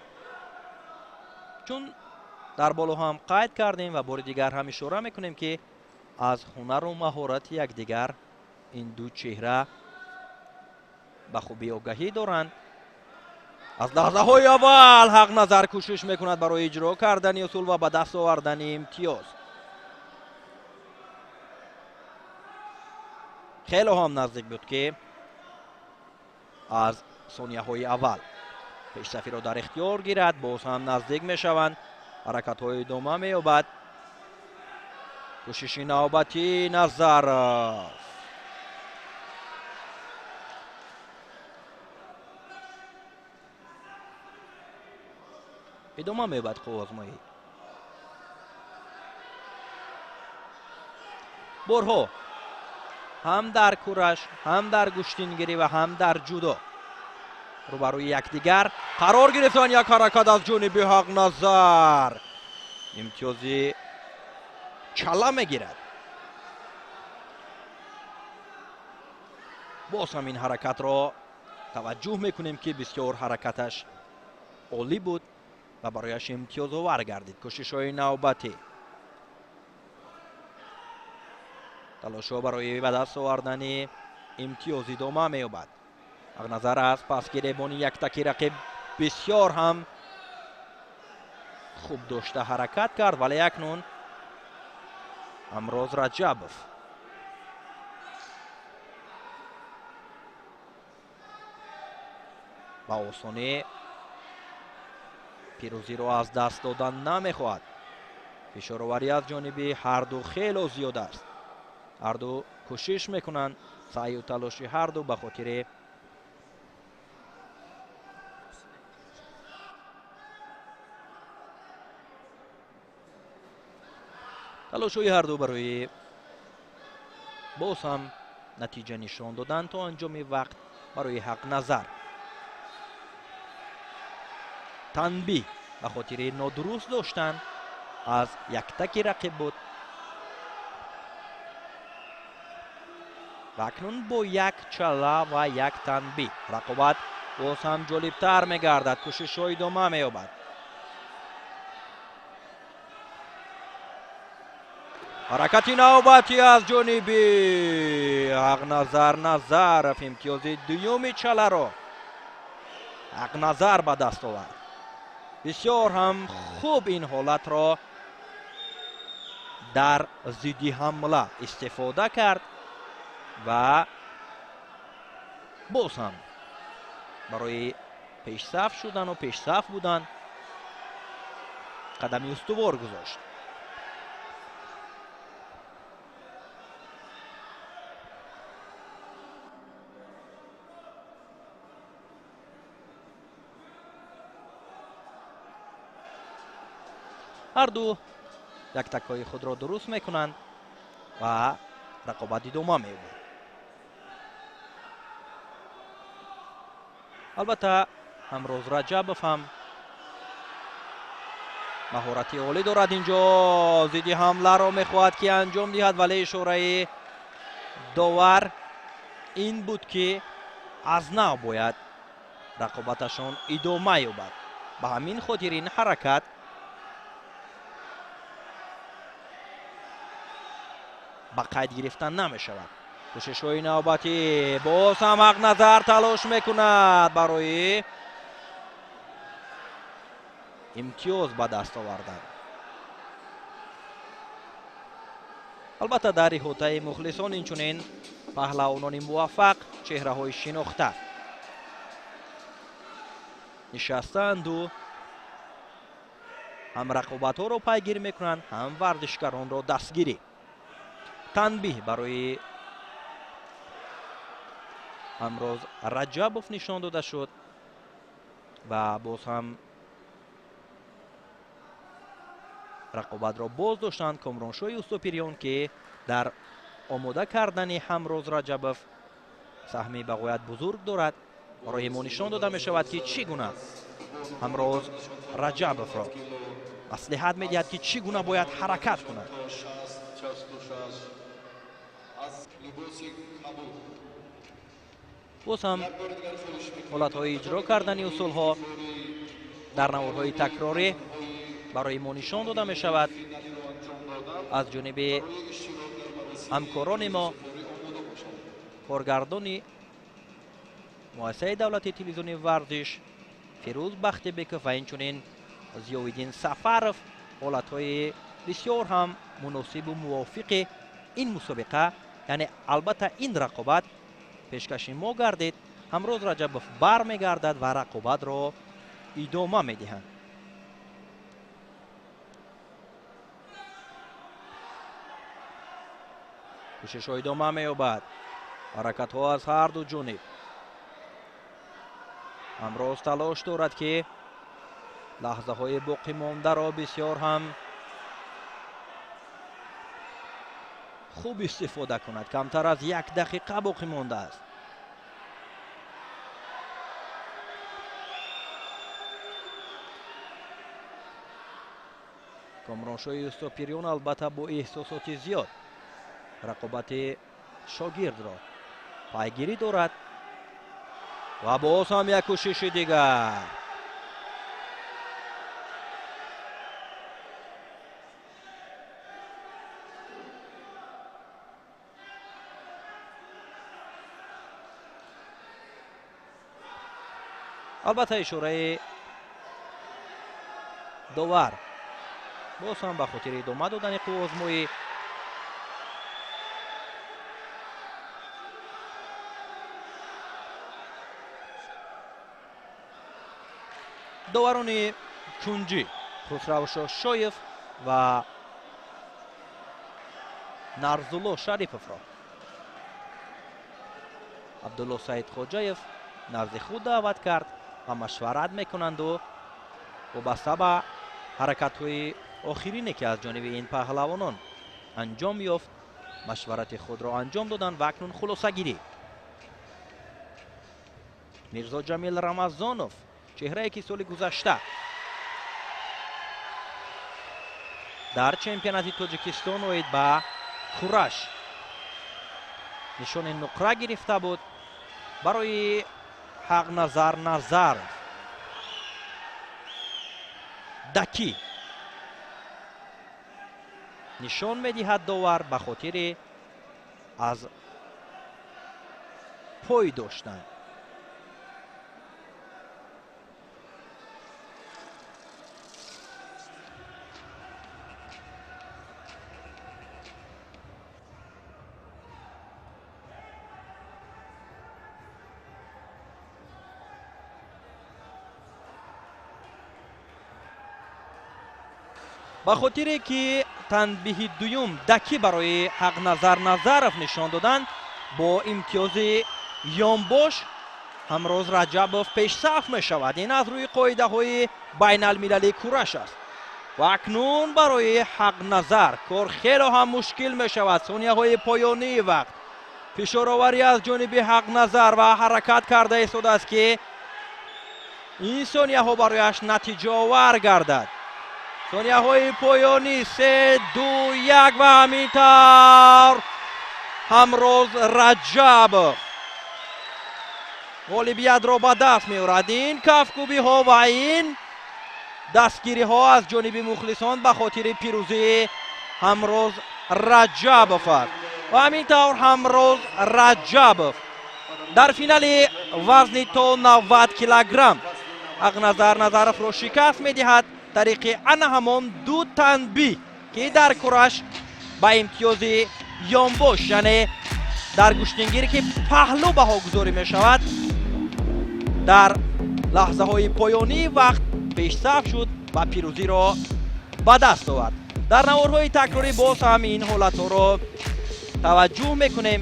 Чун дар боло ҳам қайд кардем ва бори дигар ҳам ишора мекунем, ки аз ҳунару маҳорати якдигар ин ду чеҳра ба хубӣ огаҳӣ доранд. Аз лаҳзаҳои аввал Ҳақназар кӯшиш мекунад барои иҷро кардани усул ва ба даст овардани имтиёз. Хеле ҳам наздик буд, ки аз сонияҳои аввал пешсафиро дар ихтиёр гирад. Боз ҳам наздик мешаванд, ҳаракатҳои идома меёбад. Кӯшиши навбатии Назаров. Идома меёбад қувваозмоӣ. Борҳо ҳам дар кураш, ҳам дар гӯштингирӣ ва ҳам дар ҷудо рӯбарӯи якдигар қарор гирифтанд. Як ҳаракат аз ҷониби Ҳақназар, имтиёзи Чала мегирад. Боз ҳам ин ҳаракатро таваҷҷӯҳ мекунем, ки бисёр ҳаракаташ олӣ буд ва барояш имтиёзовар гардид. Кӯшишҳои навбатӣ, талошҳо барои ба даст овардани имтиёз идома меёбад. Ҳақназар аз пасгиребони яктаки рақиб бисёр ҳам хуб дошта ҳаракат кард, вале акнун Ҳамроз Раҷабов ба осонӣ пирӯзиро аз даст додан намехоҳад. Фишороварӣ аз ҷониби ҳарду хело зиёд аст. Ҳарду кӯшиш мекунанд, саъю талоши ҳарду ба хотири талошҳои ҳарду барои боз ҳам натиҷа нишон додан то анҷоми вақт барои Ҳақназар. Танбиҳ ба хотири нодуруст доштан аз яктаки рақиб буд ва акнун бо як чала ва як танбиҳ рақобат боз ҳам ҷолибтар мегардад. Кӯшишҳо идома меёбад. Ҳаракати навбатӣ аз ҷониби Ҳақназар Назаров имтиёзи дуюми чаларо Ҳақназар ба даст овард. Бисёр ҳам хуб ин ҳолатро дар зидди ҳамла истифода кард ва боз ҳам барои пешсаф шудану пешсаф будан қадами устувор гузошт. Ҳарду яктакҳои худро дуруст мекунанд ва рақобат идома меёбад. Албатта, Ҳамроз Раҷабов ҳам маҳорати олӣ дорад. Инҷо зидди ҳамларо мехоҳад ки анҷом диҳад, вале ишораи довар ин буд, ки аз нав бояд рақобаташон идома ёбад. Ба ҳамин хотир ин ҳаракат ба қайд гирифтан намешавад. Кӯшишҳои навбатӣ, боз ҳам Ҳақназар талош мекунад барои имтиёз ба даст овардан. Албатта, дар иҳотаи мухлисон инчунин паҳлавонони муваффақ, чеҳраҳои шинохта нишастанду ҳам рақобатҳоро пайгирӣ мекунанд, ҳам варзишгаронро дастгирӣ. Танбиҳ барои Ҳамроз Раҷабов нишон дода шуд ва боз ҳам рақобатро боз доштанд Комроншоҳи Устопириён, ки дар омода кардани Ҳамроз Раҷабов саҳми бағоят бузург дорад. Барои мо нишон дода мешавад, ки чӣ гуна Ҳамроз Раҷабовро маслиҳат медиҳад, ки чӣ гуна бояд ҳаракат кунад. Боз ҳам ҳолатҳои иҷро кардани усулҳо дар наворҳои такрорӣ барои мо нишон дода мешавад аз ҷониби ҳамкорони мо, коргардони муассисаи давлатии телевизиони варзиш Фирӯз Бахтибеков ва инчунин Зиёвиддин Сафаров. Ҳолатҳои бисёр ҳам муносибу мувофиқи ин мусобиқа, яъне албатта ин рақобат пешкаши мо гардид. Ҳамроз Раҷабов бармегардад ва рақобатро идома медиҳанд. Кӯшишҳо идома меёбад, ҳаракатҳо аз ҳар ду ҷониб. Ҳамроз талош дорад, ки лаҳзаҳои боқимондаро бисёр ҳам хуб истифода кунад. Камтар аз як дақиқа боқӣ мондааст. Комроншоҳи Устопириён албатта бо эҳсосоти зиёд рақобати шогирдро пайгирӣ дорад ва боз ҳам як кӯшиши дигар. Албатта ишораи довар боз ҳам ба хотири идома додани қувваозмоӣ. Доварони кунҷӣ Хусравшоҳ Шоев ва Нарзулло Шариповро Абдулло Саидхоҷаев назди худ даъват кард ва машварат мекунанду вобаста ба ҳаракатҳои охирине ки аз ҷониби ин паҳлавонон анҷом ёфт, машварати худро анҷом доданд ва акнун хулосагирӣ. Мирзо Ҷамил Рамазонов, чеҳрае ки соли гузашта дар чемпионати Тоҷикистон оид ба кураш нишони нуқра гирифта буд, барои Ҳақназар Назаров даки нишон медиҳад довар ба хотири аз пой доштан. Ба хотире ки танбиҳи дуюм даки барои Ҳақназар Назаров нишон доданд, бо имтиёзи ёнбош Ҳамроз Раҷабов пешсаф мешавад. Ин аз рӯи қоидаҳои байналмилалии кураш аст. Ва акнун барои Ҳақназар кор хело ҳам мушкил мешавад. Сонияҳои поёнии вақт фишороварӣ аз ҷониби Ҳақназар ва ҳаракат карда истодааст, ки ин сонияҳо барояш натиҷаовар гардад. Сонияҳои поёнӣ 3, 2, 1 ва ҳамин тавр Ҳамроз Раҷабов ғолибиятро ба даст меорад. Ин кафкӯбиҳо ва ин дастгириҳо аз ҷониби мухлисон ба хотири пирӯзии Ҳамроз Раҷабов аст. Ва ҳамин тавр Ҳамроз Раҷабов дар финали вазни то 90 килограмм Ҳақназар Назаровро шикаст медиҳад тариқи ана ҳамон ду танбиҳ, ки дар кураш ба имтиёзи ёнбош, яъне дар гӯштингире ки паҳлӯ баҳогузорӣ мешавад, дар лаҳзаҳои поёнии вақт пешсаф шуд ва пирӯзиро ба даст овард. Дар наворҳои такрорӣ боз ҳам ин ҳолатҳоро таваҷҷӯҳ мекунем.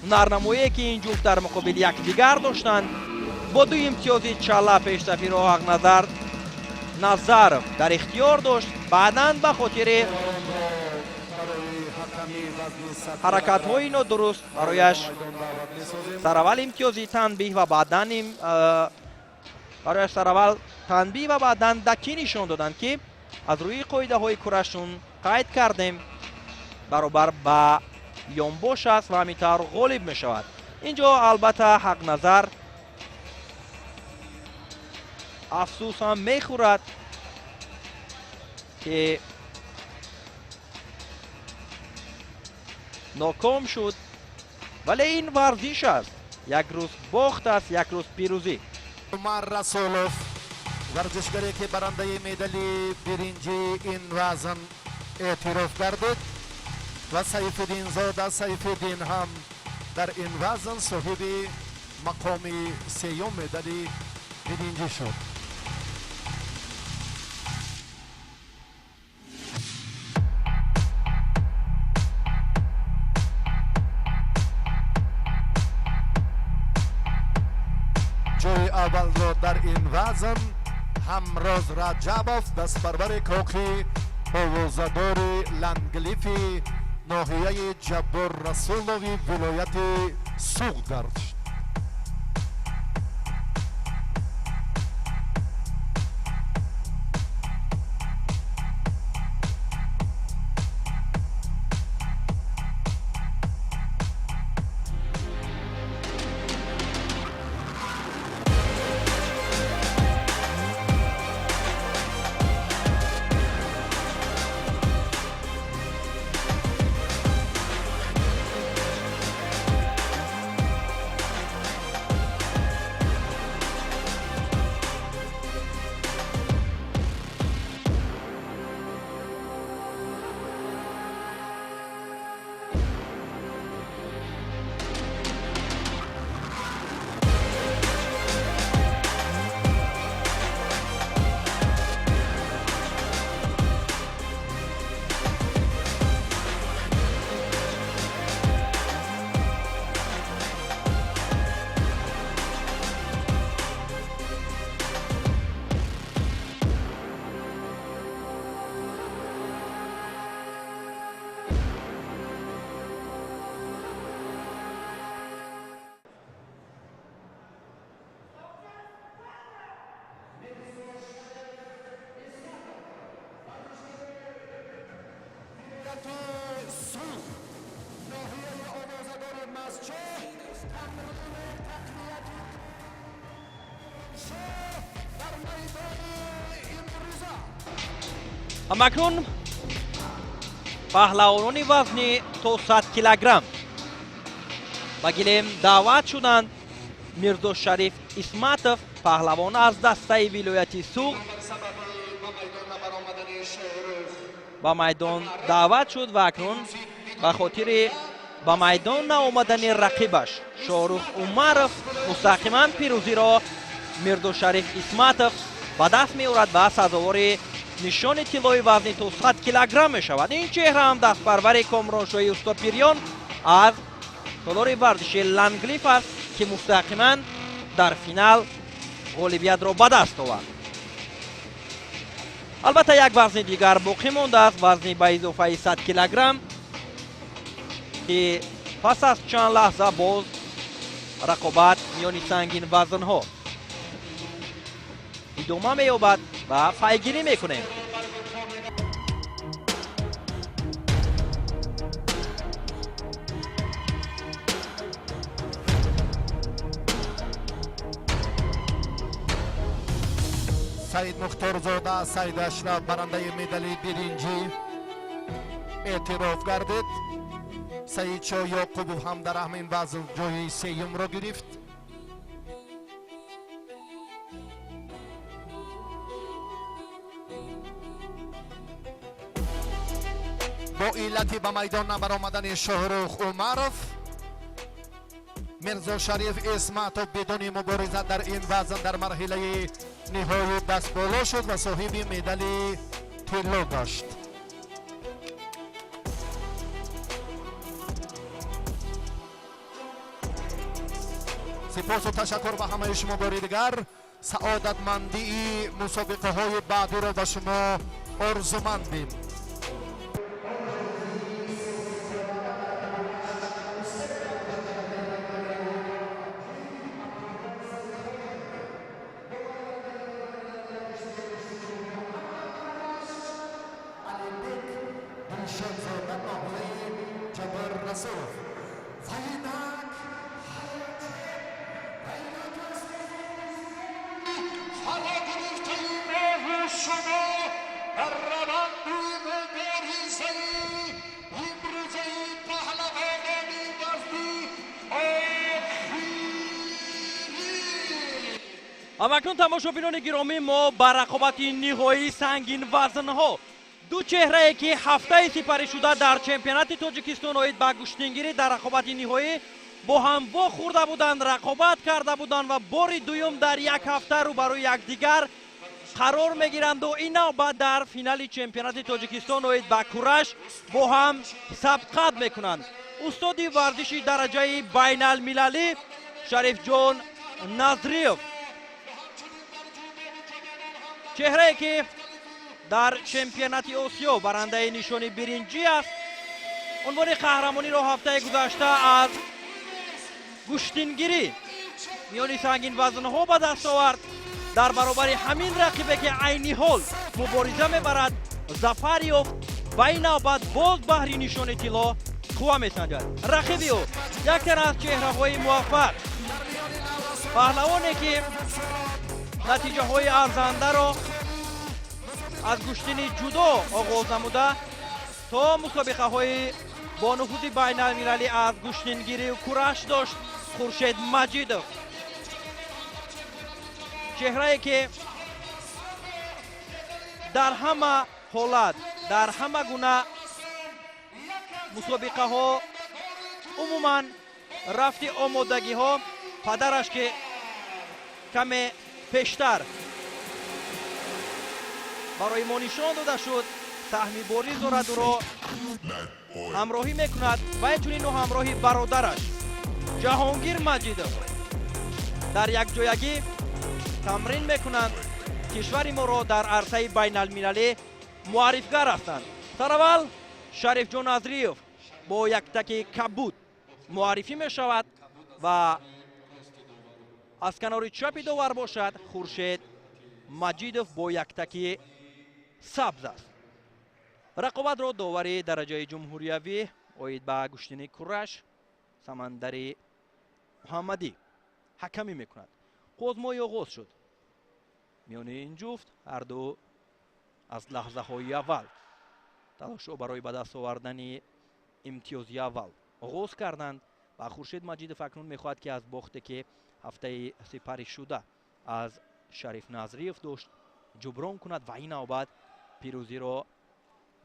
Ҳунарнамоие ки ин ҷуфт дар муқобили якдигар доштанд, бо ду имтиёзи чала пешсафиро Ҳақназар Назаров дар ихтиёр дошт. Баъдан ба хотири ҳаракатҳои нодуруст барояш сараввал имтиёзи танбиҳ ва баъдан барояш сараввал танбиҳ ва баъдан даки нишон доданд, ки аз рӯи қоидаҳои курашун қайд кардем баробар ба ёнбош аст ва ҳамин тавр ғолиб мешавад. Инҷо албатта Ҳақназар афсӯс ҳам мехӯрад, ки ноком шуд, вале ин варзиш аст. Як рӯз бохт аст, як рӯз пирӯзӣ. Умар Расулов, варзишгаре ки барандаи медали биринҷии ин вазн эътироф гардид, ва Сайфиддинзода Сайфиддин ҳам дар ин вазн соҳиби мақоми сеюм медали биринҷӣ шуд. Ҷои аввалро дар ин вазн Ҳамроз Раҷабов, дастпарвари коқи овозадори Ланглифи ноҳияи Ҷаббор Расулови вилояти Суғд гардид. Ҳамакнун паҳлавонони вазни то 100 килограмм ба гилем даъват шуданд. Мирзошариф Исматов, паҳлавон аз дастаи вилояти Суғд, ба майдон даъват шуд ва акнун ба хотири ба майдон наомадани рақибаш Шоҳрух Умаров мустақиман пирӯзиро Мирзошариф Исматов ба даст меорад ва сазовори нишони тиллои вазни то 100 килограмм мешавад. Ин чеҳра ҳам дастпарвари Комроншоҳи Устопирён аз толори варзиши Ланглиф аст, ки мустақиман дар финал ғолибиятро ба даст овард. Албатта, як вазни дигар боқӣ мондааст, вазни ба изофаи 100 килограмм, ки пас аз чанд лаҳза боз рақобат миёни сангин вазнҳо идома меёбад ва пайгирӣ мекунем. Саид Мухторзода Саид Ашраф барандаи медали биринҷӣ эътироф гардид. Саидшоҳ Ёқубов ҳам дар ҳамин вазн ҷои сеюмро гирифт. Бо иллати ба майдон набаромадани Шоҳрух Умаров, Мирзошариф Исматов бидуни мубориза дар ин вазн дар марҳилаи ниҳоӣ дастболо шуд ва соҳиби медали тилло гашт. Сипосу ташаккур ба ҳамаи шумо бори дигар. Саодатмандии мусобиқаҳои баъдиро ба шумо орзумандем. Ҳамакнун, тамошобинони гиромӣ, мо ба рақобати ниҳоии сангинвазнҳо, ду чеҳрае ки ҳафтаи сипаришуда дар чемпионати Тоҷикистон оид ба гӯштингирӣ дар рақобати ниҳоӣ бо ҳам вохӯрда буданд, рақобат карда буданд ва бори дуюм дар як ҳафта рӯбарӯи якдигар қарор мегиранду ин навбат дар финали чемпионати Тоҷикистон оид ба кураш бо ҳам сабқат мекунанд. Устоди варзиши дараҷаи байналмилалӣ Шарифҷон Назриев, чеҳрае ки дар чемпионати Осиё барандаи нишони биринҷӣ аст, унвони қаҳрамониро ҳафтаи гузашта аз гӯштингирӣ миёни сангинвазнҳо ба даст овард. Дар баробари ҳамин рақибе ки айни ҳол мубориза мебарад, зафар ёфт ва ин навбат боз баҳри нишони тилло қувва месанҷад. Рақиби ӯ яке аз чеҳраҳои муваффақ, паҳлавоне ки натиҷаҳои арзандаро аз гӯштини ҷудо оғоз намуда то мусобиқаҳои бо нуфузи байналмилалӣ аз гӯштингирию кураш дошт, Хуршед Маҷидов, чеҳрае ки дар ҳама ҳолат, дар ҳама гуна мусобиқаҳо, умуман рафти омодагиҳо, падараш ки каме пештар барои мо нишон дода шуд, саҳми борӣ дорад, ӯро ҳамроҳӣ мекунад ва инчунин ӯ ҳамроҳи бародараш Ҷаҳонгир Маҷидов дар якҷоягӣ тамрин мекунанд, кишвари моро дар арсаи байналмилалӣ муаррифгар ҳастанд. Сараввал Шарифҷон Назриев бо яктаки кабуд муаррифӣ мешавад ва аз канори чапи довар бошад Хуршед Маҷидов бо яктаки сабз аст. Рақобатро довари дараҷаи ҷумҳуриявӣ оид ба гӯштини кураш Самандари Муҳаммадӣ ҳакамӣ мекунад. Қозмоӣ оғоз шуд. Миёни ин ҷуфт ҳарду аз лаҳзаҳои аввал талошҳо барои ба даст овардани имтиёзи аввал оғоз карданд ва Хуршед Маҷидов акнун мехоҳад, ки аз бохте, ки ҳафтаи сипарӣ шуда аз Шариф Назриев дошт, ҷуброн кунад ва ин навбат пирӯзиро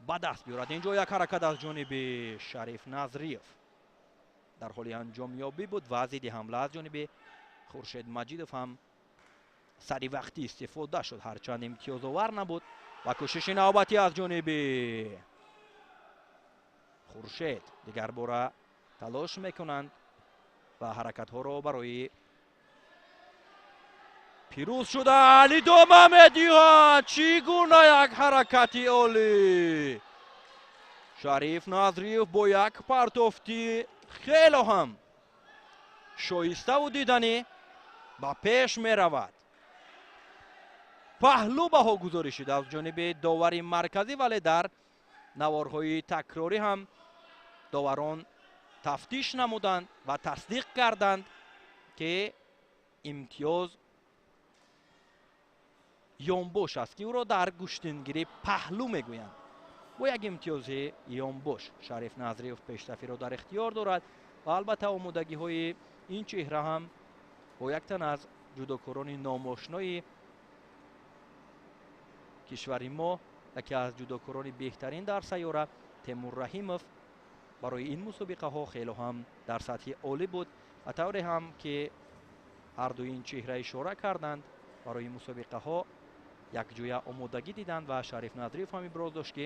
ба даст биёрад. Инҷо як ҳаракат аз ҷониби Шариф Назриев дар ҳоли анҷомёбӣ буд ва зидди ҳамла аз ҷониби Хуршед Маҷидов ҳам сари вақтӣ истифода шуд, ҳарчанд имтиёзовар набуд. Ва кӯшиши навбатӣ аз ҷониби Хуршед, дигарбора талош мекунанд ва ҳаракатҳоро барои пирӯз шудан идома медиҳанд. Чӣ гуна як ҳаракати олӣ! Шариф Назриев бо як партофти хело ҳам шоиставу диданӣ ба пеш меравад. Паҳлӯ баҳогузорӣ шуд аз ҷониби довари марказӣ, вале дар наворҳои такрорӣ ҳам доварон тафтиш намуданд ва тасдиқ карданд, ки имтиёз ёнбош аст, ки ӯро дар гӯштингирӣ паҳлӯ мегӯянд. Бо як имтиёзи ёнбош Шариф Назриев пешсафиро дар ихтиёр дорад ва албатта омодагиҳои ин чеҳра ҳам бо як тан аз ҷудокорони номошнои кишвари мо, яке аз ҷудокорони беҳтарин дар сайёра, Темур Раҳимов, барои ин мусобиқаҳо хело ҳам дар сатҳи олӣ буд ва тавре ҳам ки ҳардуи ин чеҳра ишора карданд, барои мусобиқаҳо якҷоя омодагӣ диданд ва Шариф Назриев ҳам иброз дошт, ки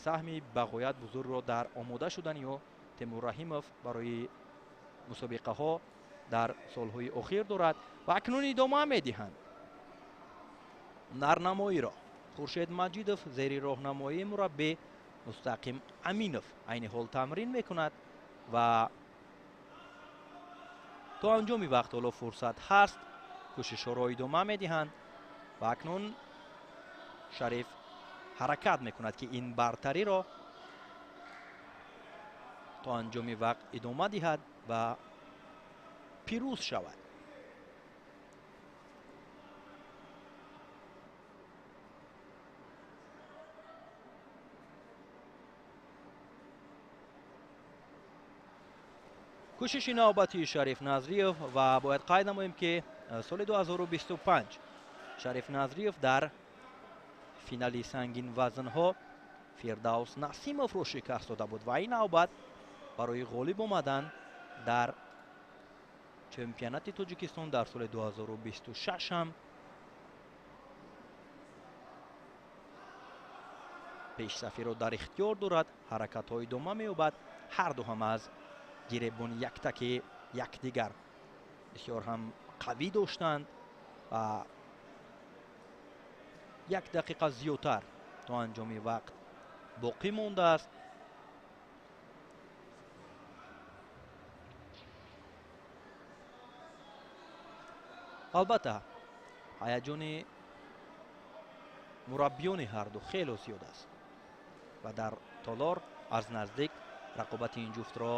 саҳми бағоят бузургро дар омода шудани ӯ Темур Раҳимов барои мусобиқаҳо дар солҳои охир дорад. Ва акнун идома медиҳанд нарнамоиро. Хуршед Маҷидов зери роҳнамоии мураббӣ Мустақим Аминов айни ҳол тамрин мекунад ва то анҷоми вақт ҳоло фурсат ҳаст, кӯшишҳоро идома медиҳанд ва акнун Шариф ҳаракат мекунад, ки ин бартариро то анҷоми вақт идома диҳад ва пирӯз шавад. Кӯшиши навбатии Шариф Назриев ва бояд қайд намоем, ки соли 2025 Шариф Назриев дар финали сангинвазнҳо Фирдавс Насимовро шикаст дода буд ва ин навбат барои ғолиб омадан дар чемпионати Тоҷикистон дар соли 2026 ҳам пешсафиро дар ихтиёр дорад. Ҳаракатҳо идома меёбад, ҳарду ҳам аз гиребони яктаки якдигар бисёр ҳам қавӣ доштанд ва як дақиқа зиёдтар то анҷоми вақт боқӣ мондааст. Албатта ҳаяҷони мураббиёни ҳарду хело зиёд аст ва дар толор аз наздик рақобати ин ҷуфтро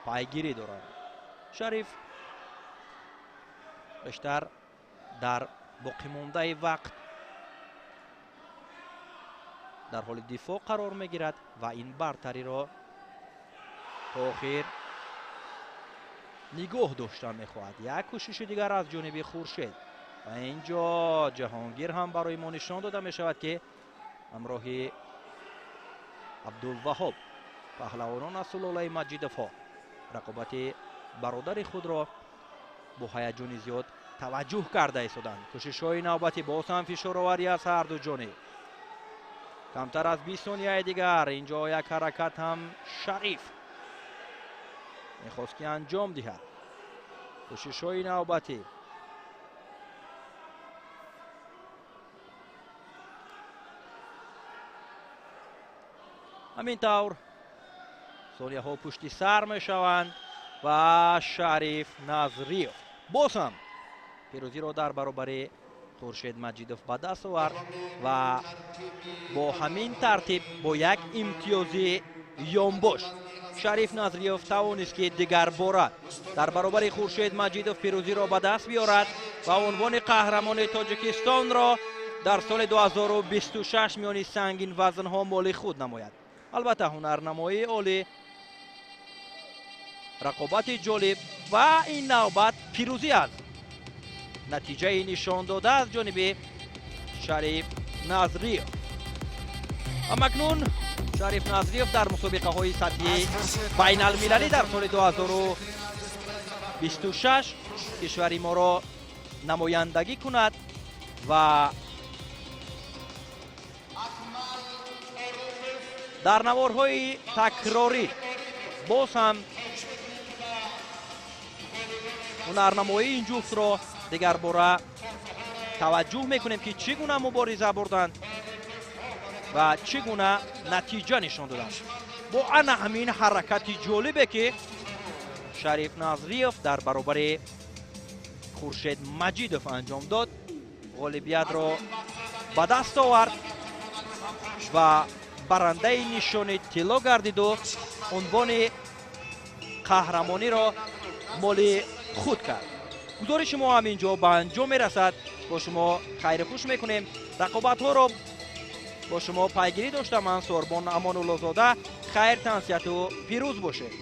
пайгирӣ доранд. Шариф бештар дар боқимондаи вақт дар ҳоли дифоъ қарор мегирад ва ин бартариро то охир нигоҳ доштан мехоҳад. Як кӯшиши дигар аз ҷониби Хуршед ва инҷо Ҷаҳонгир ҳам барои мо нишон дода мешавад, ки ҳамроҳи Абдулваҳоб паҳлавонон аз сулолаи Маҷидовҳо рақобати бародари худро бо ҳаяҷони зиёд таваҷҷӯҳ карда истоданд. Кӯшишҳои навбатӣ боз ҳам фишороварӣ аз ҳарду ҷониб. Камтар аз 20 сонияи дигар инҷо як ҳаракат ҳам Шариф мехост, ки анҷом диҳад. Кӯшишҳои навбатӣ ҳамин тавр сонияҳо пушти сар мешаванд ва Шариф Назриев боз ҳам пирӯзиро дар баробари Хуршед Маҷидов ба даст овард ва бо ҳамин тартиб бо як имтиёзи ёнбош Шариф Назриев тавонист, ки дигарбора дар баробари Хуршед Маҷидов пирӯзиро ба даст биёрад ва унвони қаҳрамони Тоҷикистонро дар соли 2026 миёни сангинвазнҳо моли худ намояд. Албатта, ҳунарнамоии олӣ, рақобати ҷолиб ва ин навбат пирӯзӣ аст, натиҷаи нишон дода аз ҷониби Шариф Назриев. Ҳамакнун Шариф Назриев дар мусобиқаҳои сатҳи байналмилалӣ дар соли 2026 кишвари моро намояндагӣ кунад ва дар наворҳои такрорӣ боз ҳам ҳунарнамоии ин ҷуфтро дигарбора таваҷҷӯҳ мекунем, ки чӣ гуна мубориза бурданд ва чӣ гуна натиҷа нишон доданд. Бо ана ҳамин ҳаракати ҷолибе, ки Шариф Назриев дар баробари Хуршед Маҷидов анҷом дод, ғолибиятро ба даст овард ва барандаи нишони тилло гардиду унвони қаҳрамониро моли худ кард. Гузориши мо ҳам ин ҷо ба анҷом мерасад. Бо шумо хайру хуш мекунем. Рақобатҳоро бо шумо пайгирӣ дошта, ман Сорбон Амонуллозода. Хайр, тансиҳату пирӯз бошед.